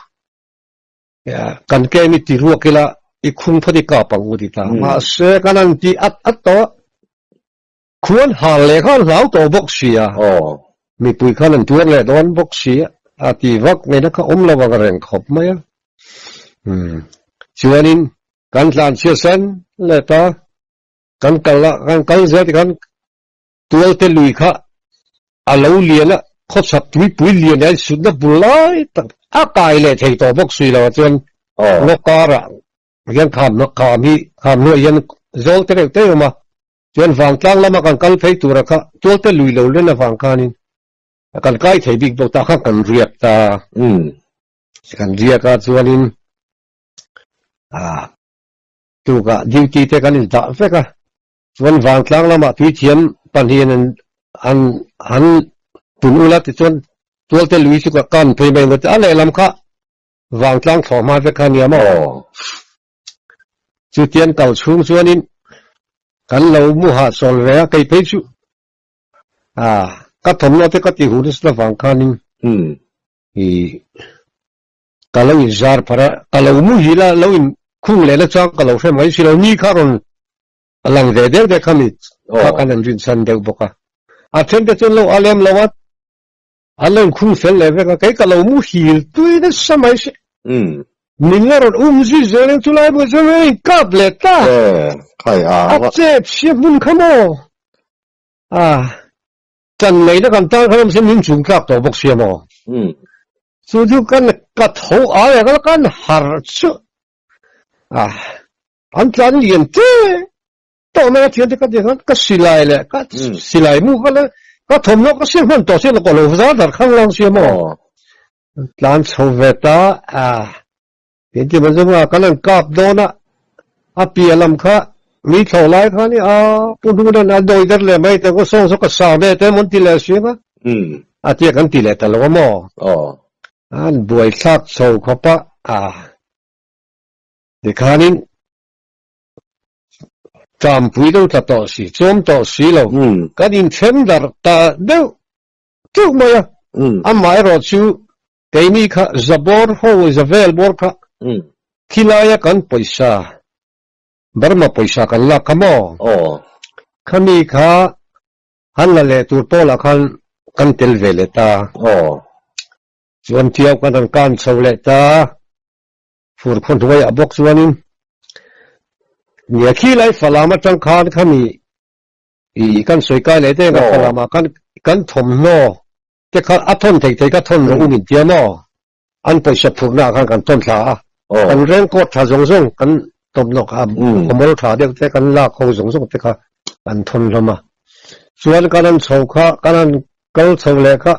S2: Kan camp i ti ruak ila i khung phawt i kap ang u ti ta. Mahse kan han ti at at tawh a, khuan hal leh khan hlau tawh bawk si a, mipui khan an tuar leh dawn bawk si a, a ti vak ngaihna kha awm lo ang reng khawp mai a. Chuanin kan tlanchhia sen leh ta, kan kal a, kan kal zel tikhan Tualte lui kha a lo lian a, khawchhak tuipui lian hian sutna bul lai tak a kai leh thei tawh bawk si lo ah chuan ngaw karah hian kham kham hi kham hnuaiah hian zawl te reuh te awm a, chuan vangtlang lama kan kal phei tura kha tualte lui lo len avang khanin kan kai thei bik bawk ta kha kan riak ta. Kan riak a chuanin ah tukah duty te kan indah vek a, chuan vangtlang lamah tuithiam pahnihin an an an pun ula tichuan tualte lui chu ka kan phei mai ang a lehlam kha Vangtlang thlawh hma vek kha nia maw? Chutian kal chhung chuanin kan lo mu hahchawl ve a, kei phei chu ah ka thawmhnaw te ka ti huh nasa avang khanin ih ka lo inzar pharh a, ka lo muhil a, lo inkhung leh na chang ka lo hre mai si lo, ni kha rawn lang ve deuh deuh kha mi kha kan han rinchhan deuh bawk a, a then te chuan lo a lem lo a. An lo inkhung fel leh vek a, kei ka lo muhil tui nasa mai si. Min la rawn um zui zel eng chulai pawh chuan a inkap leh ta. A chep sia hmun kha maw? A, chan neihna kan tan khan awm se min chung tlak tawh bawk sia maw? Chu chu kan ka tho ai a, kan harh chu. A, an tlan lian te. Tawh mai a thian te ka ti khan ka silai leh ka silai mu kha le ka thawmhnaw ka siam hman tawh sia lawk lo zar dar khang lang sia maw tlan chho ve ta a tin ti man zunga kan an kap dawn a a piah lam kha mi thlawh lai kha ni a pu hnu nan a dawi der leh mai te ko sawng saw ka sa ve te mon ti leh sia kha a tia kan ti leh ta lo a maw an buai thlak chho khawp a a tikhanin Ṭampui deuh tla tawh si, chawm tawh si lo, kan inthen darh ta deuh deuh mai a. Amaherawh chu keini kha zabawr ho, zavel bawr kha khilaia kan pawisa, Burma pawisa kan lak kha maw? Khami kha han la leh tur pawlah khan kan tel ve leh ta. Chuan tiau kan han kan chho leh ta. Fur khaw hnuaiah bawk chuanin nia khi lai Falam atang khan khami ih kan sawi kai leh deng a Falam ah khan kan thawmhnaw te kha a thawn thei thei kha thawn rawh u min tia maw an pawisa phurhna ah khan kan thawn thla a kan raincoat tha zawng zawng kan thawmhnaw kha khawmawl tha deuh te kan lak ho zawng zawng te kha kan thawn hlawm a chuan kan han chho kha kan han kal chho leh kha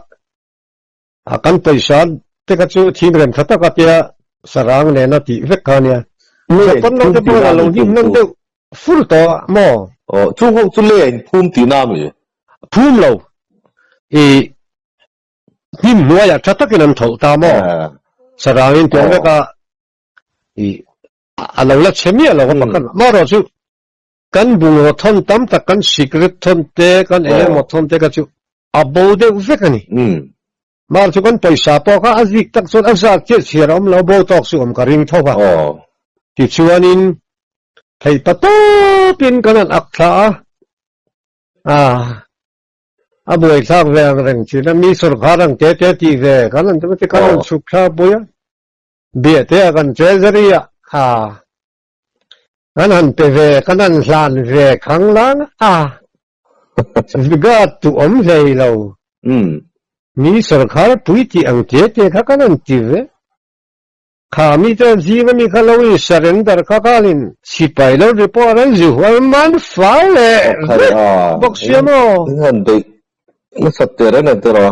S2: A kan pawisa te kha chu thingrem tha tak a tia sarang nena tih vek kha ania. Japan lo te pawh a lo hnim hnan deuh fur tawh a maw?
S1: Aw, chu ho chu lei a inphum tihna a mi?
S2: Phum lo. I hnim hnuaiah tha takin an thawlh ta maw? Sarang in tuam vek a, i a lo la chhe miah lo a pakhat. Amaherawh chu kan bungraw thawn tam tak, kan sikret thawn te, kan eng emaw thawn te kha chu a bo deuh vek a ni. Mar chu kan pawisa pawh kha a zik tak chuan a zat chiah chhiar a awm lo, bo tawk chu awm ka ring tho va. Tichuanin theih pa tawpin kan han ak thla a, a buaithlak ve ang reng thin a, mi sawrkhar ang te te tih ve kan han kan han chhuk thla pui a, biahte ah kan treasury ah kha Kan han pe ve, kan han hlan ve khang lang a, Guard tu awm hlei lo. Mi sawrkhar pui tih ang te te kha kan han ti ve. Kha mi te zing ami kha lo in surrender kha khalin sipai lo report an zu hual man fai leh vek bawk sia maw.
S1: In han beih nasat teh reng ang tiraw.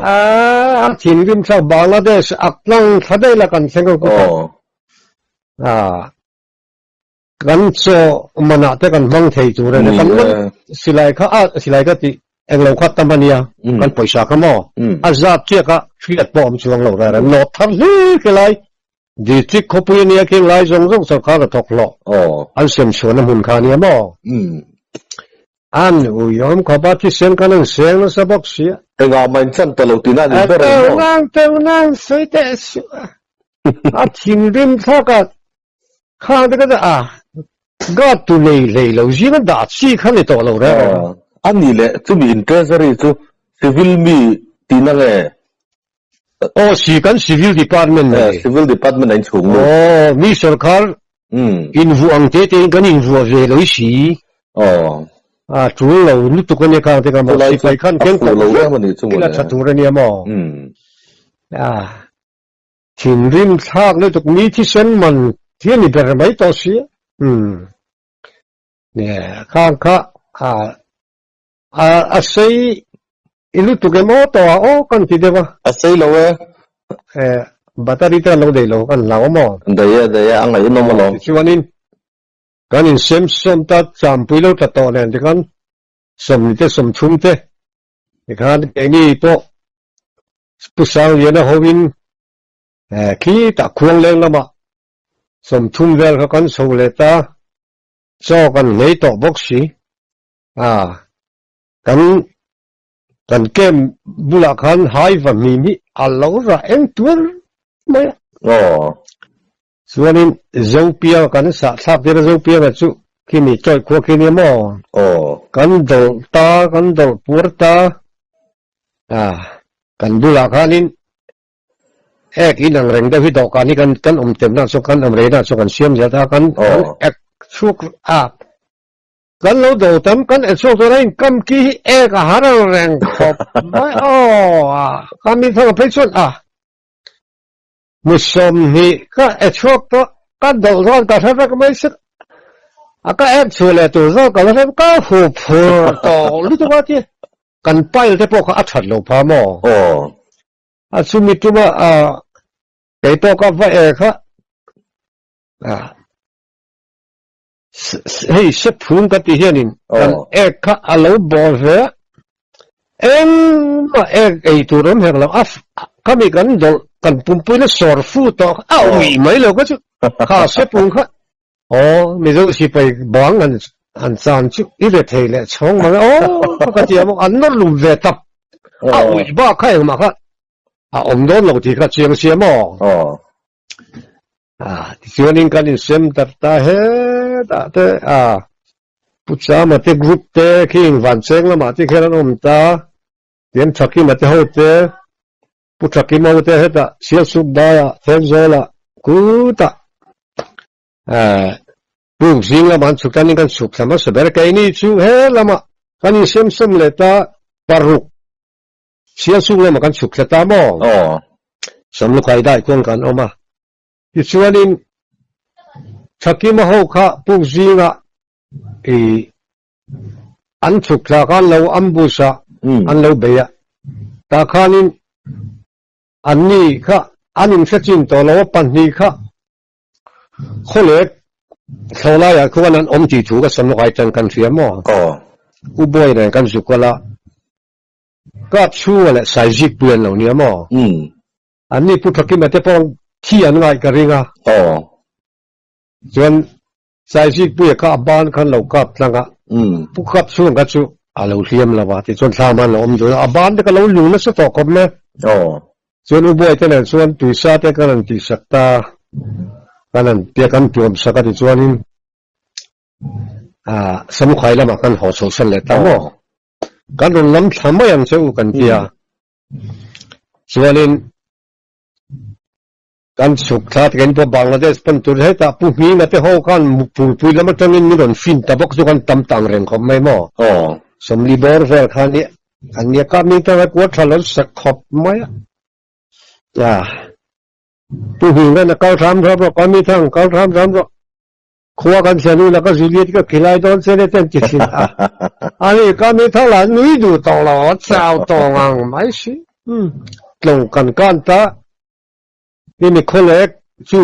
S2: A thinrim thlak Bangladesh ak tlang thla daih la kan thleng ang kutah. Kan chaw manah te kan hmang thei tur a ni. Kan man silai kha a silai kha tih englo kha tam a nia kan pawisa kha maw a zat chiah kha hriat pawh awm chuang lo reng reng nawt thar hle hle lai district khawpui a nia khing lai zawng zawng sawrkar a thawk hlawh an sem chhuahna hmun kha a nia maw an uiawm khawp a thisen khan an seng nasa bawk sia.
S1: Engah mah in chan ta lo tihna a ni ber ang maw?
S2: Teu nang teu nang sawi teh suh a. A thinrim thlak a, khang te kha a guard tu nei hlei lo zing a dah chi kha ni tawh lo reng reng a.
S1: A nih leh chumi in treasury chu civil mi tihna nge?
S2: Aw si kan civil department a ni.
S1: Civil department a inchhung
S2: lut. Aw mi sorkar invuah ang te te in kan invuah ve lo i si.
S1: Aw.
S2: A tul lo lutuk a nia khang te kha maw sipai khan
S1: keng tawh vek
S2: ila tha tur a nia maw. A. Thinrim thlak lutuk mi thisen man hi a ni ber mai tawh si a. Umm. Khang kha a a sei i lutuk em aw tawh a aw kan ti deuh a.
S1: A sei lo e.
S2: Battery te kan lo deih lo kan hlau a maw?
S1: Daih e, daih e, a ngaihnawm alawm.
S2: Tichuanin kan insem sawm ta champui lo tla tawh nen tikhan sawmni te sawmthum te tikhan keini pawh Pu Sangliana hoin khitah Khuangleng lamah 30 vel kha kan chho leh ta, chaw kan hlei tawh bawk si. A, kan kan camp bulah khan hai va hmin hi a lo rah eng tuar mai a.
S1: Aw.
S2: Chuanin Zopianga kan sah thlak tir a, Zopianga chu khimi tawih khua khi nia maw?
S1: Aw.
S2: Kan dawlh ta, kan dawlh puar ta. A, kan bulah khanin Ek in ang reng deuh hi dawhkan hi kan kan awm temna chu kan awm reina chu kan siam zel ta kan kan ek chhuak a kan lo do tam kan ek chhuak tur a in kam ki hi ek a har ang reng khawp mai aw a ka mi thang phei chuan a mu sawm hnih ka ek chhuak tawh ka dawlh dawn ka hre vek mai sek a ka ek chhuah leh tur zawk ka la hre ka hup phur tawh lutuk a ti kan pile te pawh kha a that lo pha maw
S1: aw
S2: A chumi tuma a kei pawh ka va e kha a hei sep phung ka ti hianin kan ek kha a lo bawl ve a engmah ek ei tur awm hek lo a khami kan dawlh kan pumpui na sawr fu tawh a uih mai lo kha chu kha sep phung kha aw Mizo sipai bang an an chan chu i ve thei leh chhawng mang e aw ka ti a maw an nawr lum ve tap a uih bak kha engmah kha a awm dawn lo tih kha chiang sia maw a tichuanin kan insem tar ta hetah te a Pu Chama te group te khi Vancheng lamah te khian an awm ta tian Thakima te ho te Pu Thakima ho te hetah Sialsuk daiah Thenzawlah kutah Puk zing lamah an chhuk tanin kan chhuk thla hmasa ber a, keini chu he lamah kan insem sem leh ta paruk Sialsuk lamah kan chhuk thla ta maw?
S1: Aw.
S2: Samlukhai dai khuan kan awm a, tichuanin Thakima ho kha puk zingah i an chhuk thla khan lo ambush a an lo bei a, tah khanin anni kha an inhrechin tawh lo a, pahnih kha Khawlek thlawhlaiah khuan an awm tih thu ka sam lawk ai tan kan hria maw?
S1: Aw.
S2: U Bawi nen kan zuk kal a, Kap chhunga leh Saizik pui an lo nia maw?
S1: Umm.
S2: Anni Pu Thakima te pawh thi an ngaih ka ring a.
S1: Aw.
S2: Chuan Saizik puia kha a ban khan lo kap tlang a,
S1: Umm.
S2: Pu Kap chhunga kha chu a lo hliam lo a, tichuan thlam an lo awm dun a, a ban te ka lo lung nasa tawh khawp mai.
S1: Aw.
S2: Chuan U Bawi te nen chuan tuisa te kan han tihsak ta, kan han tia kan tuam sak a tichuanin ah Samukhai lamah kan haw chho san leh ta maw? Kan rawn lam thla mai ang che u kan ti a, chuanin kan chhuk thla te kan pawh Bangladesh pan tur hetah Pu Hminga te ho khan Mukpurpui lam atangin min rawn fin ta bawk chu kan tam tang reng khawp mai maw? Sawmli bawr vel khan i An nia kap ning tanga kuat tha lo sak khawp mai a. A Pu Hmingan a kal hram hram rawh, Kami thang kal hram hram rawh. Khua kan thlen u la ka Juliet ka khilai dawn che le ten ti thin a. Ani Kami thang lah nui duh tawh lo a chau tawh ngang mai si. Tlawng kan kan ta. Hemi khawlek chu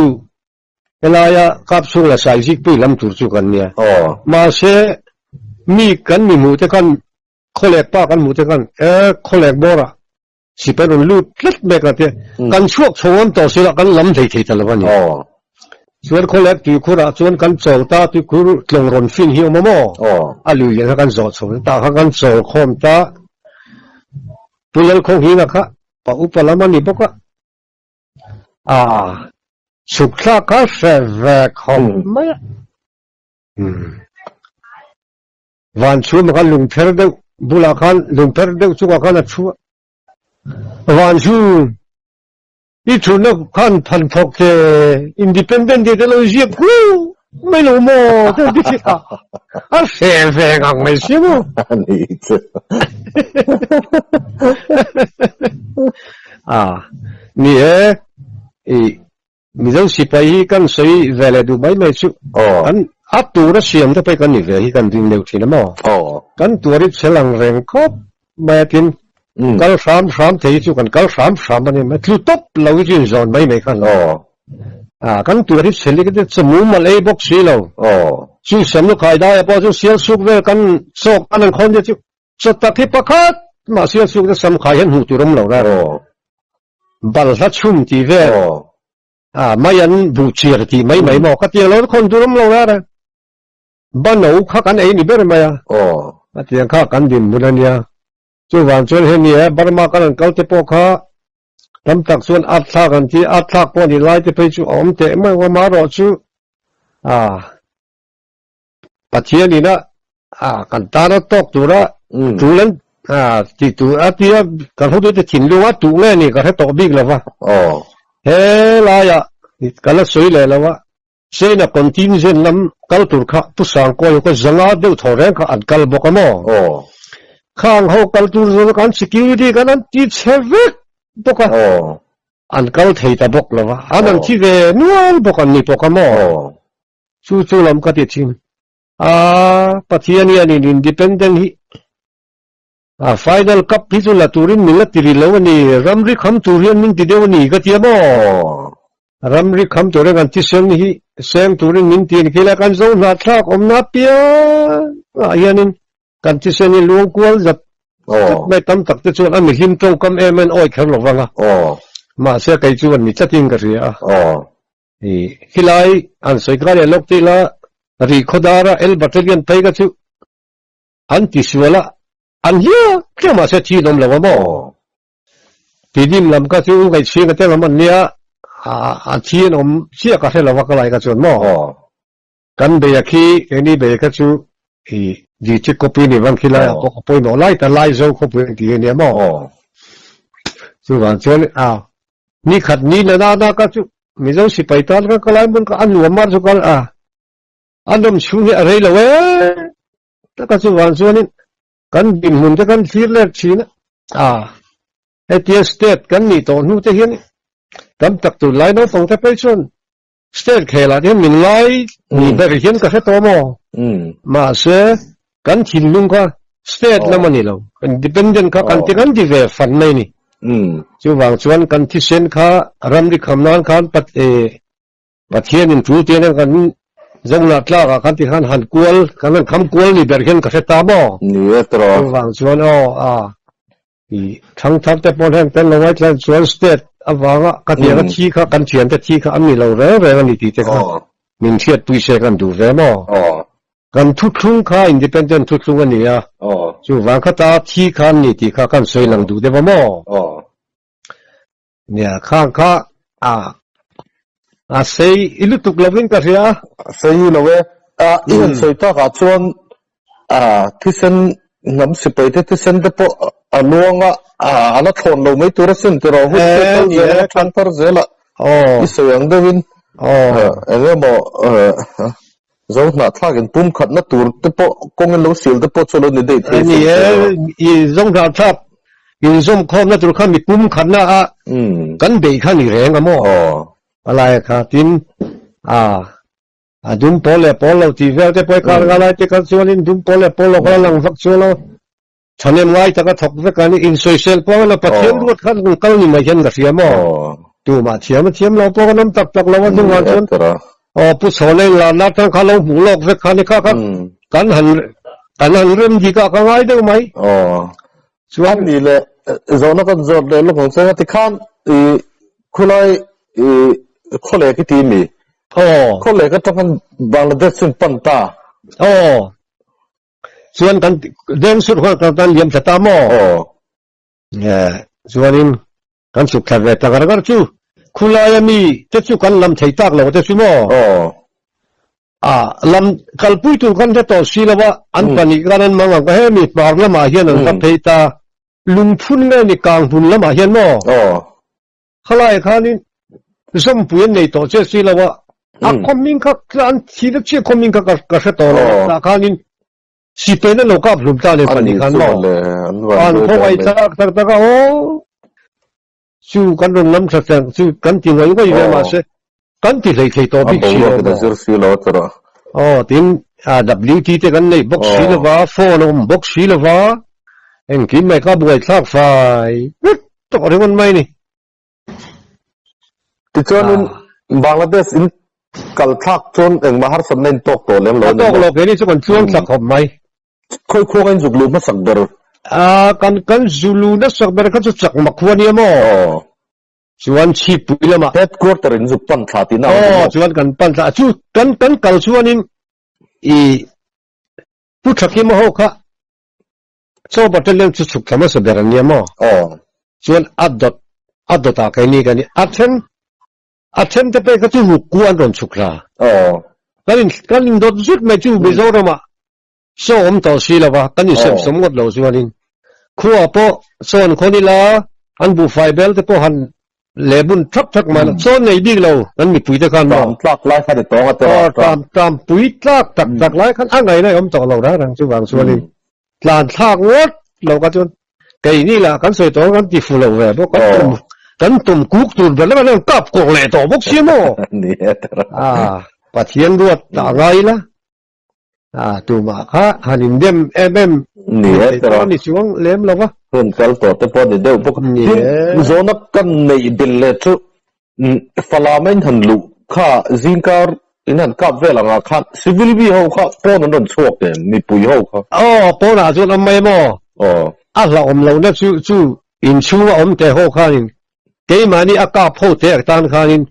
S2: helaia kap chhung la sai zikpui lam tur chu kan nia. Mahse mi kan mi hmuh te khan Khawlek pa kan hmuh te khan e khawlek bawr ah sipai rawn lut tlat mek a tia kan chhuak chho ngam tawh si lah kan lam hlei thei ta lo a ni. Chuan khawlek tuikhur ah chuan kan chawl ta tuikhur tlawng rawn fin hi awm a maw? A lui lian kha kan zawh chho ta kha kan chawl khawm ta Pu Lalkhawnghinga kha pa upa lam a ni bawk a. A chhuk thlak kha hre ve khawp mai a. Van chhumah khan lungpher deuh bulah khan lungpher deuh chungah khan a thu a. Van chhum i thutna khan phan phawk che independent day te lo ziak hu mai lo maw te ti a. A hre ve ngang mai si maw.
S1: Ani chu.
S2: A ni e i Mizo sipai hi kan sawi ve leh duh mai mai chu.
S1: Aw.
S2: An A tura siam te pawh hi kan ni ve hi kan ring deuh thin a maw? Kan tuar hi chhel ang reng khawp mai a tin kal hram hram thei hi chu kan kal hram hram a ni mai, tlu tawp lo hi chu inzawn mai mai kha a ni. Kan tuar hi chhel hi ka ti chamu mal ei bawk si lo. Chu sam lu khai daia pawh chu sial suk vel kan chawk an an khawn te chu chaw tak hi pakhat mah sial suk te sam khai hian hmuh tur awm lo ra. Balhla chhum tih vel. A, mai an buh chir tih mai mai maw? Ka ti alo khawn tur awm lo rara. Bano kha kan ei ni ber mai a. A tiang kha kan dinhmun a nia. Chuvang chuan hemi e Burma kan han kal te pawh kha tam tak chuan at thlak an ti, at thlak pawh ni lai te phei chu a awm teh mai ang a, amaherawhchu a Pathian ina a kan tana tawk tura tul an ti tur a tia kan hotute thinlung a tuh nge ni ka hre tawh bik lova. He laia ka la sawi leh lo a, China contingent lam kal tur kha Pu Sangkawi kha zanga deuh thaw reng kha an kal bawk a maw? Khang ho kal tur zawng khan security khan an ti chhe vek bawk a, an kal thei ta bawk lova, an an thi ve nual bawk an ni bawk a maw? Chu chu lam ka ti thin. A Pathian hianin independent hi a final cup hi chu la turin min la ti rih lo a ni. Ramri kham tur hian min ti deuh a ni ka ti a maw? Ramri kham turin kan thisen hi seng turin min ti a ni. Khilai kan zo hnahthlak awmna apiang ah hianin kan thisen hi luang kual zat zat mai tam tak te chuan a mihlim tawngkam em em awi kher lo vang a. Mahse kei chuan mi tlatin ka hria a. Khilai an sawi kha leh lawk tih la ri khawdara El Battalion phei kha chu an ti sual a, an hliak hliak mahse thi an awm lo a maw? Tidim lam kha chu ngaihchhing a te lam an nia, a thi an awm chiah ka hre lo a ka lai kha chuan maw? Kan bei a khi, keini bei kha chu i district khawpui ni vang khilai ah pawh a pawimawh lai ta Laizo khawpui an ti a nia maw? Chuvang chuan a ni khat ni la na na kha chu Mizo sipai tan kha ka lai hmun kha a nuam a chu kal a a nawm chhung hi a rei lo e taka chuvang chuanin kan dinhmun te kan thlir let thin a hetia state kan nih tawh hnu te hian tam tak tunlai naupang te phei chuan State khelah hian min ngai ni ber hian ka hre tawh maw? Mahse, kan thinlung kha state lam a ni lo. Independent kha kan ti kan ti ve fan mai a ni. Chuvang chuan kan thisen kha ramri kham nan khan Pathianin tul te nen kan zawnglah tlakah khan ti khan han kual, kan han kham kual ni ber hian ka hre ta maw?
S1: Ni e tawh.
S2: Chuvang chuan aw a. I thangthar te pawh hian kan lo ngaithla chuan state avanga ka tiang a thi kha kan thiante thi kha an ni lo reng reng a ni tih te kha min hriatpui se kan duh ve maw? Kan thuthlung kha independent thuthlung a ni a, chuvang khata thi kha an ni tih kha kan sawi lang duh deuh a maw? Nia, khang kha a a sei i lutuk lovin ka hria a.
S1: A sei lo e. A i han sawi takah chuan a thisen hnam sipai te thisen te pawh a luang a, a la thlawn lo mai tur asin tiraw hun te kal zel a, thang thar zel a i sawi ang deuhin eng emaw zo hnahthlak in pumkhatna tur te pawh kawng in lo sil te pawh chu a lo ni daih thei
S2: Ni e, i zo hnahthlak inzawmkhawmna tur kha mi pumkhatna a kan beih kha ni reng a maw? A laia kha tin a a dum pawl leh pawl lo tih vel te pawh i kar nga lai te kha chuanin dum pawl leh pawl lo kha a lang vak chuan lo thahnem ngai taka thawk vek a ni insawisel pawh a Pathian ruat khan kan kal ni mai hian ka hria maw tumah thiam a thiam lo pawh kan awm tak tak lo a hnungah chuan aw Pu Chhawna in larna atang kha lo hmuh lawk vek kha ni kha kha kan han kan han rem dik ah ka ngai deuh mai
S1: Chuan ni leh zawhna kan zawt leh lawk ang che a tikhan i khulai i khawlek i ti mi?
S2: Aw.
S1: Khawlek atang khan Bangladesh in pan ta.
S2: Aw. Chuan kan deng sur khan kan tan liam thla ta maw?
S1: Aw.
S2: Chuanin kan chhuk thla ve ta ngar ngar chu khulai a mi te chu kan lam thei tak lo te chu maw?
S1: Aw.
S2: A lam kalpui tur kan hre tawh si lo a, an pahnih khan an mang ang ka hemi hmar lamah hian an va phei ta, lungphun nge ni kang hmun lamah hian maw? Khalai khanin zawmpui an nei tawh che si lo a, a khawming kha an thi na chiah khawming kha ka hre tawh lo a, tah khanin sipain an lo kap hlum ta le pahnih khan maw? An khawngaih tak tak tak a aw. Chu kan rawn lam tha tlang chu kan ti ngaih ngaih ve mahse kan ti hlei thei tawh bik si lo maw?
S1: A boruak in a zir si lo a tawrh a.
S2: Aw tin WT te kan neih bawk si lova, phone a awm bawk si lova, engkim mai kha buaithlak fai vek tawh ringawt mai a ni.
S1: Tichuanin Bangladesh in kal thlak chuan engmah harsatna in tawk tawh lem lo a ni maw?
S2: A tawk lo, keini chu kan chuang thlak khawp mai.
S1: Khawi khuanga in zuk luh hmasak ber?
S2: Kan kan zu luh hmasak ber kha chu chakma khua nia maw?
S1: Aw.
S2: Chuan Chhipui lamah.
S1: Headquarter in zuk pan thla tihna ang ni maw?
S2: Aw, chuan kan pan thla. Chu kan kan kal chuanin i Pu Thakima ho kha Chaw Battalion chu chhuk thla hmasa ber an nia maw?
S1: Aw.
S2: Chuan a dawt a dawtah keini kan i a then A then te pek kha chu ruk ku an rawn chhuk hla.
S1: Aw.
S2: Kan in kan in dawt zut mai chu Mizoram ah chaw awm tawh si lo va, kan in sem sawm ngawt lo chuanin khua pawh chaw an khawn ila an buhfai bel te pawh han leh bun thak thak mai la, chaw nei bik lo kan mipui te khan maw.
S1: Tram tlak lai khan i tawng a tiraw.
S2: Aw tram tram pui tlak tak tak lai khan a ngaihna i awm tawh lo rang rang chuvang chuanin tlan thlak ngawt lo kha chuan keini lah kan sawi tawh kan ti fu lo ve bawk kan tum kan tum kuk tur ber lamah hian kap kawk leh tawh bawk sia maw a Pathian ruat ta ngai ila a tumah kha han in dem em em
S1: ni e tawh
S2: ni chuang lem lo va
S1: hun kal tawh te pawh ni deuh bawk
S2: ni e
S1: zawna kan neih bil leh chu Falam in han luh kha zingkar in han kap vel ang ah khan civil mi ho kha pawn an rawn chhuak em mipui ho kha?
S2: Aw pawn ah chuan awm mai maw?
S1: Aw.
S2: A hlauhawm lo na chu chu inchhung a awm teh ho khanin keimahni a kap ho teh tan khanin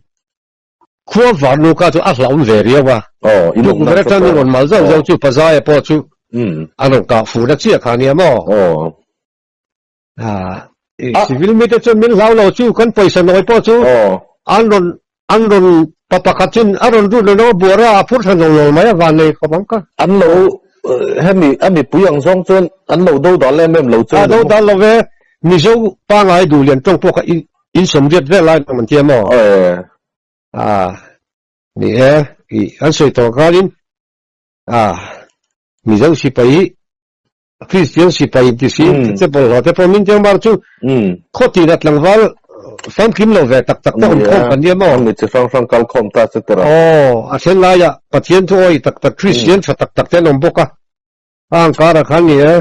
S2: khua varnu kha chu a hlauhawm ve riau a.
S1: Aw in awm na
S2: Tukverh atangin rawn mal zauh zauh chu Pazaia pawh chu an rawn kah fuh na chiah kha nia maw?
S1: Aw.
S2: Civil mite chuan min hlau lo chu kan pawisa nawi pawh chu an rawn an rawn pa pakhat chuan a rawn rut lo buar a a phur thla nawl nawl mai a van nei khawp ang ka.
S1: An lo hemi a mipui ang zawng chuan an lo do dal em em lo chu.
S2: A do dal lo ve Mizo pangai duh lian tawng pawh kha in sawmriat vel lai ang an tia maw? A ni e i an sawi tawh khanin a Mizo sipai hi Kristian sipai inti si che bawlhhlawh te pawh min tiang mar chu khaw tina tlangval famkim lo ve tak tak te awm khawm kan nia maw?
S1: Mi chi hrang hrang kal khawm ta che tira.
S2: Aw, a then laiah Pathian thu awi tak tak Kristian tha tak tak te an awm bawk a. A ang karah khan ni e,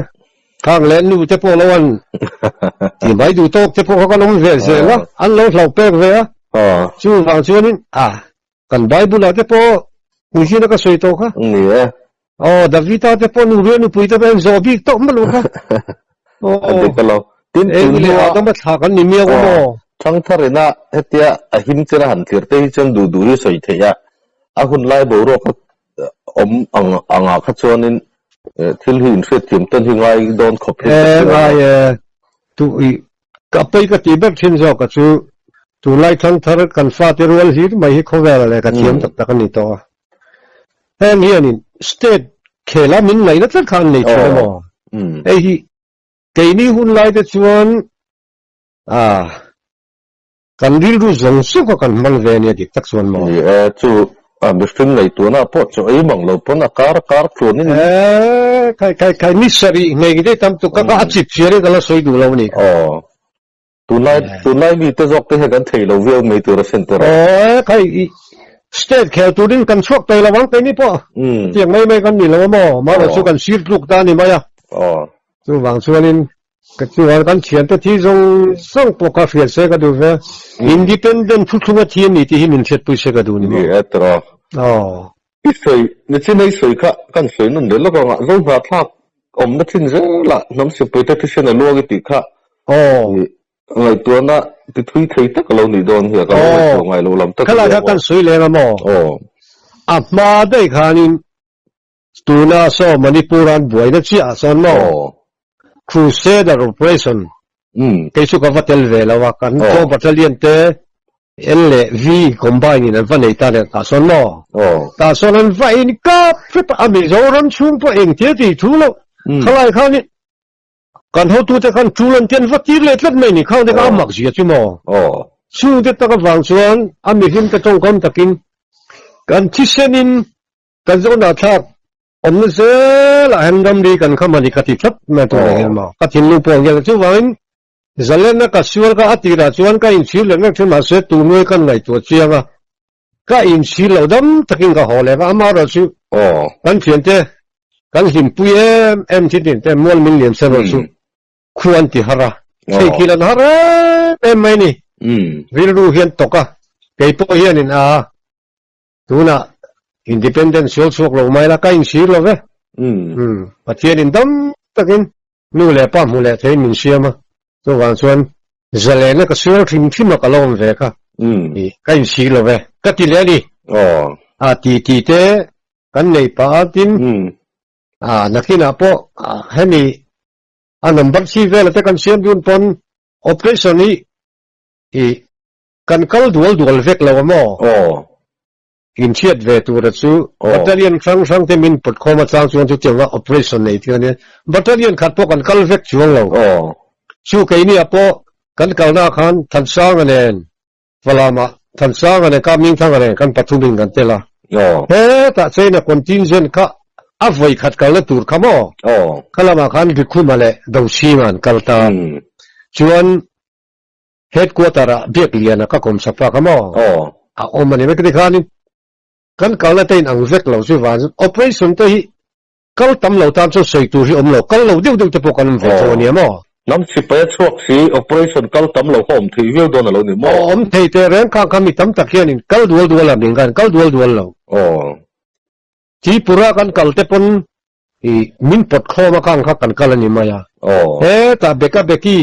S2: khang leh nu te pawh lo an ti mai duh tawk te pawh kha kan awm ve zel a, an lo hlauh pek ve a. Chuvang chuanin a Kan Bible ah te pawh Nihina ka sawi tawh kha.
S1: Ni e.
S2: Aw, Davida te pawh nu rial nupui te pawh en zawh bik tawh hmalo kha.
S1: Aw. A dik alo. Tin
S2: tun hnuah. Leh Adama thla kan ni miau a maw.
S1: Thangthar ina hetia a him chena han thlir te hi chuan duh duh hi sawi theih a. A hun lai boruak a awm ang angah kha chuanin thil hi inhriatthiam tawn hi ngai dawn khawp hi ka hria.
S2: E ngai e. Tu i Ka pawi ka tih ber thin zawk a chu tunlai thangthar kan fate rual hlir mai hi khawvel leh ka thiam tak tak a ni tawh a. Heng hianin state khela min ngaihna tlat kha an nei thin a maw? Hei hi keini hun lai te chuan ah kan rilru zawng zawk a kan hmang ve a nia dik tak chuan maw?
S1: Ni e, chu a mihring ngaihtuahna pawh chu ei mang lo pawn a kar kar tluanin
S2: E, khai khai khai ni sarih ngei dei tam tuk ka a chip chiar in ka la sawi duh lo ni.
S1: Aw. Tunlai tunlai mi te zawk te hian kan thei lo viau mai tur a sin tur a.
S2: Aw, khai i state khel turin kan chhuak thei lo ang keini pawh. Tiang mai mai kan ni lo a maw? Mahse chu kan sir tluk ta a ni mai a.
S1: Aw.
S2: Chuvang chuanin Ka chuan kan thiante thi zawng zawng pawh kha hriat se ka duh ve. Independent thuthlunga thi a ni tih hi min hriatpui se ka duh ni maw?
S1: Ni e tiraw.
S2: Aw.
S1: I sawi, nichin hei sawi kha kan sawi nawn leh lawk ang a, zo hnahthlak awmna thin zelah hnam sipui te thisen a luang i tih kha
S2: Aw.
S1: ngaihtuahna ti thui thei tak a lo nih dawn hi a, ka lo ngaihtuah ngai lo lam tak a
S2: Khalai
S1: nia
S2: kha
S1: maw?
S2: kan sawi leng a maw?
S1: Aw.
S2: A hma daih khanin Tuna saw Manipur an buaina chiah ah sawn maw? Crusader Operation kei chu ka va tel ve lo a, kan Pro Battalion te L leh V combine in an va nei ta leh tah sawn maw? Tah sawn an va in kap hrep a, a Mizoram chhung pawh engtia tih thu loh khalai khanin kan hotute khan tul an ti an va tir leh tlat mai ni, khang te kha a mak zia chu maw? Chhungte tak avang chuan a mihlim te tawngkam takin kan thisenin Kan zawnah thlak awmna zelah hian ramri kan kham a ni ka ti tlat mai tur leh hian maw ka thinlung pawh ang hian chuvangin zalenna ka sual kha a tirah chuan ka inchhir leh mek thin mahse tu nuai kan ngaihtuah chiang a. Ka inchhir lo dam takin ka haw leh va, amaherawhchu kan thiante kan hlimpui em em thin thin te mual min lian se erawh chu khu an ti har a, theikhil an har em em mai ni. Rilru hian tawk a, kei pawh hianin a tunah independent sual chhuak lo mai la ka inchhir lo ve. Pathianin dam takin Nu leh pa hmu leh theiin min siam a, chuvang chuan zalena ka sual hrim hrim a ka lo awm ve kha i ka inchhir lo ve ka ti leh a ni. A ti ti te kan nei pah a tin a nakinah pawh hemi a number chi vela te kan siam dun pawn operation hi i kan kal dual dual vek lo a maw? Inchhiat ve tura chu Battalion hrang hrang te min pawt khawm atang chuan chutianga operation nei thil a nia. Battalion khat pawh kan kal vek chuang lo. Chu keini ah pawh kan kalna ah khan Thansanga nen Falamah Thansanga nen Kapmingthanga nen kan pathum in kan tel a. Hetah China contingent kha a vawi khat kalna tur kha maw? Kha lamah khan Rikhuma leh Dochhinga an kal ta. Chuan Headquarter ah Biakliana ka kawm sak ta kha maw? A awm a ni mai ka ti khanin kan kalna te in ang vek lo chu van operation te hi kal tam lo tan chuan sawi tur hi awm lo, kal lo deuh deuh te pawh kan awm ve tho a nia maw?
S1: Hnam sipai a chhuak si operation kal tam lo kha awm theih viau dawn a lo ni maw?
S2: Awm thei teh reng khang kha mi tam tak hianin kal dual dual a min khan kal dual dual lo. Tripura kan kal te pawn I min pawt khawm a kang kha kan kal a ni mai a. Hetah Beka Beki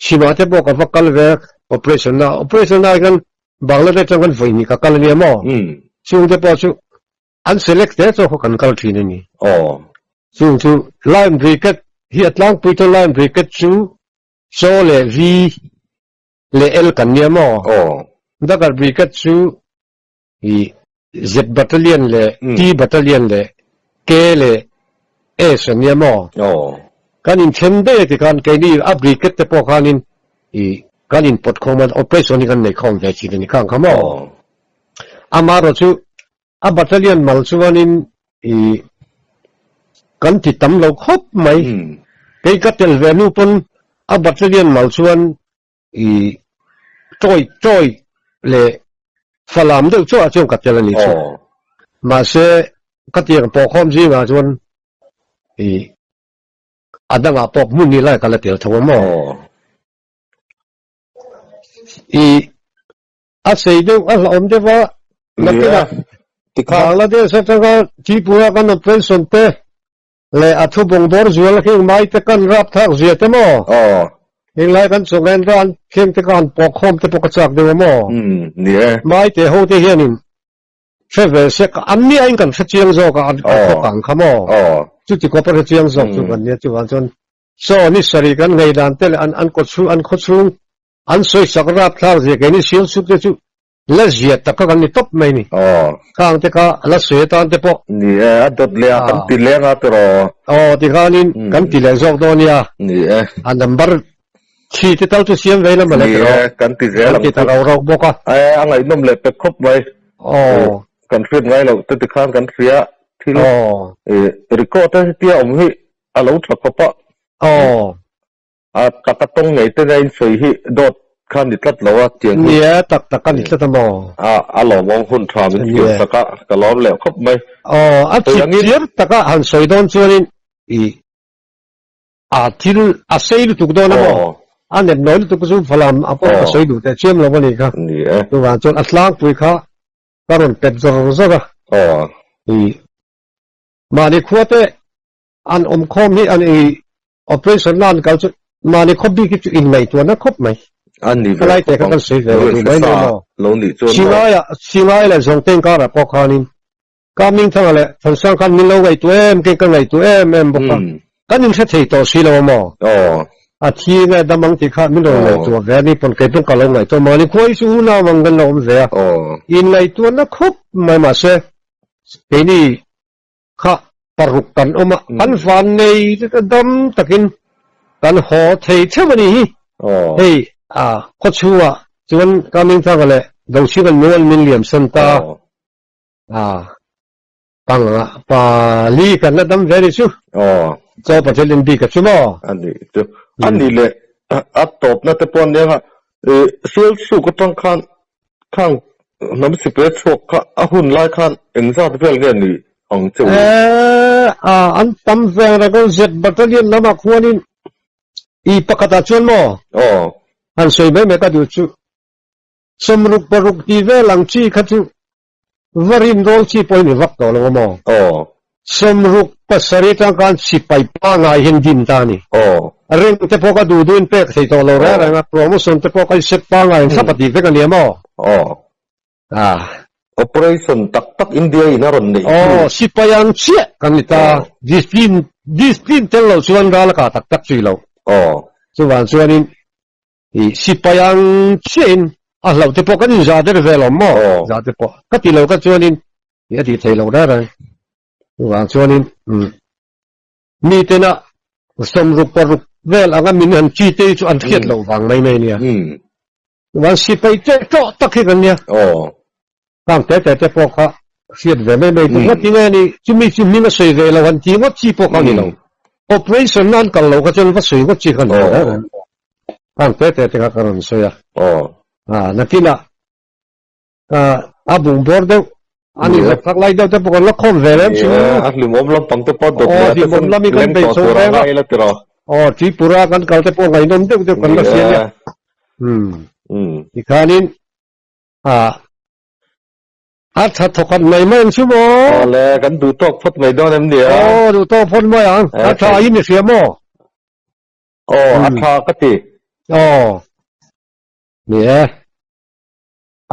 S2: Chhimah te pawh ka va kal ve operation na operation na hian Bangladesh atang kan vawi hnih ka kal a nia maw? Chung te pawh chu an select te chu kan kal thin a ni. Chung chu Lime Brigade hi a tlangpui chu Lime Brigade chu Chaw leh Vi leh El kan nia maw? Dagar Brigade chu I Z Battalion leh T Battalion leh K leh S an nia maw? Kan inthen daih a ti khan keini a brigade te pawh khanin i kan inpawt khawm a, operation hi kan nei khawm ve thin a ni khang kha maw? Amaherawh chu a battalion mal chuanin i kan ti tam lo khawp mai. Kei ka tel ve hnu pawn a battalion mal chuan I tawi tawi leh falam deuh chuah chuan ka tel a ni chu. Mahse, ka tiang pawhkhawm zingah chuan i a dangah pawh hmun ni lai ka la tel tho a maw? I a sei deuh a hlauhawm deuh a, nakinah Bangladesh atanga Tripura kan operation te Leh a thu bawng bawr zual heng mai te kan rap thak zia te maw?
S1: Aw.
S2: Heng lai kan chawk en ran kheng te khan pawh khawm te pawh ka chak deuh a maw?
S1: Umm, ni e.
S2: Mai te ho te hianin hre ve se ka an nia in kan hre chiang zawk a, an khawk ang kha maw?
S1: Aw.
S2: Chuti khawp a hre chiang zawk chu kan nia, chuvang chuan chaw ni sarih kan ngei dan te leh an an kawchhung an khawchhung an sawisak rap thlak zia keini sial chhuk te chu La zia tak kha kan ni tawp mai ni.
S1: Aw.
S2: Khang te kha la sawi atan te pawh.
S1: Ni e, a dawt leh a kan ti leng a tiraw.
S2: Aw, tikhanin kan ti leh zawk dawn nia.
S1: Ni e.
S2: A number thi te tal chu siam ve ila mawle tiraw.
S1: Ni e, kan ti zel ang chu.
S2: Kan ti ta rau rau bawk a.
S1: E, a ngaihnawm leh pek khawp mai.
S2: Aw.
S1: Kan hriat ngai loh te tikhan kan hria thil.
S2: Aw.
S1: Record te hetia awm hi a lo tha khawp a.
S2: Aw.
S1: A tak a tawng ngei te in sawi hi dawt kha ni tlat lo a tiang hi.
S2: Nia tak tak a ni tlat a maw?
S1: A a lawmawm hun tha min thlir tak a ka lawm leh khawp mai.
S2: Aw a chip chiar tak a han sawi dawn chuanin i a thil a sei lutuk dawn a maw? A nep nawi lutuk chu falam a pawh ka sawi duh teh chiam lo a ni kha.
S1: Ni e.
S2: Chuvang chuan a tlangpui kha ka rawn pet zawr zawr a.
S1: Aw.
S2: I mahni khua te An awm khawm hi an i operation na an kal chu mahni khawp bik hi chu in ngaihtuahna khawp mai.
S1: An ni ve
S2: Khalai te kha kan sawi ve lo duh mai mai maw.
S1: Lo nih chuan maw.
S2: Singaia Singai leh Zawngteng karah pawh khanin Kamingthanga leh Thansang khan min lo ngaihtuah em keng ka ngaihtuah em em bawk a. Kan inhre thei tawh si lo a maw. A thi nge dam ang tih kha min rawn ngaihtuah ve a ni pawn kei pawn ka lo ngaihtuah mahni khua hi chu unau ang kan lo awm ve a. In ngaihtuahna khawp mai mahse keini Kha paruk kan awm a, kan van nei dam takin kan haw thei theuh a nih hi. Hei a khawchhungah chuan Kamingthanga leh Dochhinga'n mual min liam san ta a, panga pali kan la dam ve a ni chu. Chaw Patel in bik a chu maw?
S1: A nih chu. A nih leh a tawpna te pawh ania kha Sialsuk atang khan khang. Hnam sipai chhuak kha a hun lai khan engzat vel nge ni ang che u?
S2: Eh, a an tam veng reng aw, Z Battalion lamah khuanin i pakhatah chuan maw?
S1: Aw.
S2: Han sawi mai mai ka duh chu. 60 paruk tih vel ang chi kha chu va rin rawl chi pawhin i vak tawh lo a maw?
S1: Aw.
S2: 67 atang khan sipai pangai hian din ta a ni.
S1: Aw.
S2: Reng te pawh ka duh duhin pek thei tawh lo reng reng a, promotion te pawh ka inset pangai in thlap a tih vek a nia maw?
S1: Aw.
S2: Ah.
S1: Operation tak tak India in a rawn neih hnu.
S2: Aw, sipai ang chiah kan ni ta. Discipline, discipline tel lo chuan ral a kah tak tak chui lo.
S1: Aw.
S2: Chuvang chuanin I sipai ang chiahin a hlauh te pawh kan inzah der vel awm maw? Zah te pawh ka ti lo ka chuanin i a tih theih loh reng reng. Chuvang chuanin mi tena 60 paruk vel anga min han chi te hi chu an hriat loh vang mai mai nia. Chuvang sipai teh tawh tak hi kan nia. Khang te te te pawh kha hriat ve mai mai tur ngawt tinge ni chumi chu hming a sawi ve lo han ti ngawt chi pawh kha a ni lo. Operation na an kal lo kha chuan va sawi ngawt chi kha a ni lo reng reng. Khang te te te kha ka rawn sawi a. Nakinah a bungbawr deuh a ni zawk tak lai deuh te pawh kan la khawm ve lem chu.
S1: A hlimawm lampang te pawh dawt leh te chuan leng tawh tur a ngai la tiraw.
S2: Aw Tripura kan kal te pawh ngaihnawm deuh deuh kan la hria nia. Tikhanin A a tha thawkhat mai mai ang chu maw?
S1: Awle, kan duh tawk phawt mai dawn em nia?
S2: Aw, duh tawk phawt mai ang. A tha in i hria maw?
S1: Aw, a tha ka ti.
S2: Aw, ni e.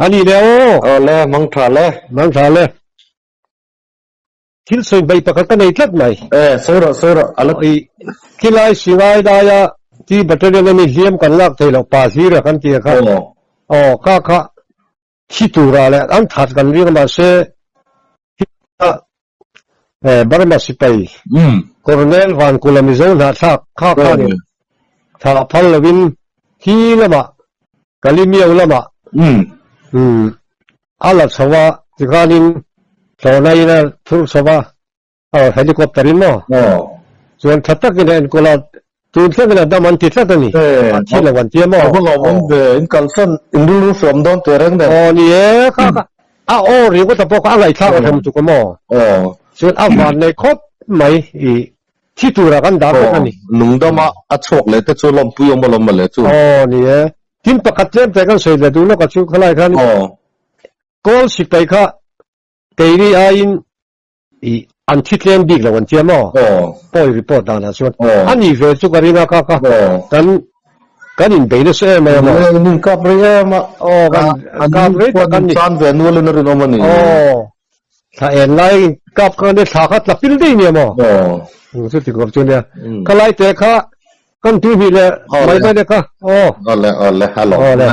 S2: A ni le aw.
S1: Awle, mang tha le.
S2: Mang tha le. Thil sawi hmei pakhat ka nei tlat mai.
S1: E, sawi rawh, sawi rawh, a la.
S2: I khilai Singai daia T Battalion ami hliam kan lak thei loh pa hlir a kan ti a kha. Aw, kha kha thi tura leh an that kan ring a mahse e Burma sipai Colonel Vankula Mizo hnahthlak kha khanin thah phal lovin thi lamah Kalimiau lamah a la chho a, tikhanin thlawhna in a thur chho a, aw helicopter in maw? Chuan tha takin a enkawl a, tun thlengin a dam an ti tlat a ni, a thi lo an ti a maw?
S1: A va lawmawm ve, in kalsan in rilru hruam dawn teh reng nen.
S2: Aw ni e, kha kha a aw ringawt a pawh kha a ngaihthlak a hrem tuk a maw? Chuan a van nei khawp mai i thi tura kan dah vek a ni.
S1: Lungdama a chhuak leh te chu lawmpui awm alawm mawle chu.
S2: Aw ni e. Tin pakhat tlem te kan sawi leh duh lawk a chu khalai khan kawl sipai kha keini aiin i an thi tlem bik lo an tia maw? Pawi report danah chuan a ni ve chu ka ring a kha kha kan kan inbei nasa em mai a maw?
S1: An inkap rei em a.
S2: Aw kan kap rei tak an ni.
S1: Chan ve nualin a rinawm a ni.
S2: Aw Thla en lai kap kha nia thla kha tla pil daih nia maw? Aw. Chu ti khawp chu nia. Ka lai te kha kan tui hnih leh mai mai te kha. Aw.
S1: Awle awle hello.
S2: Awle.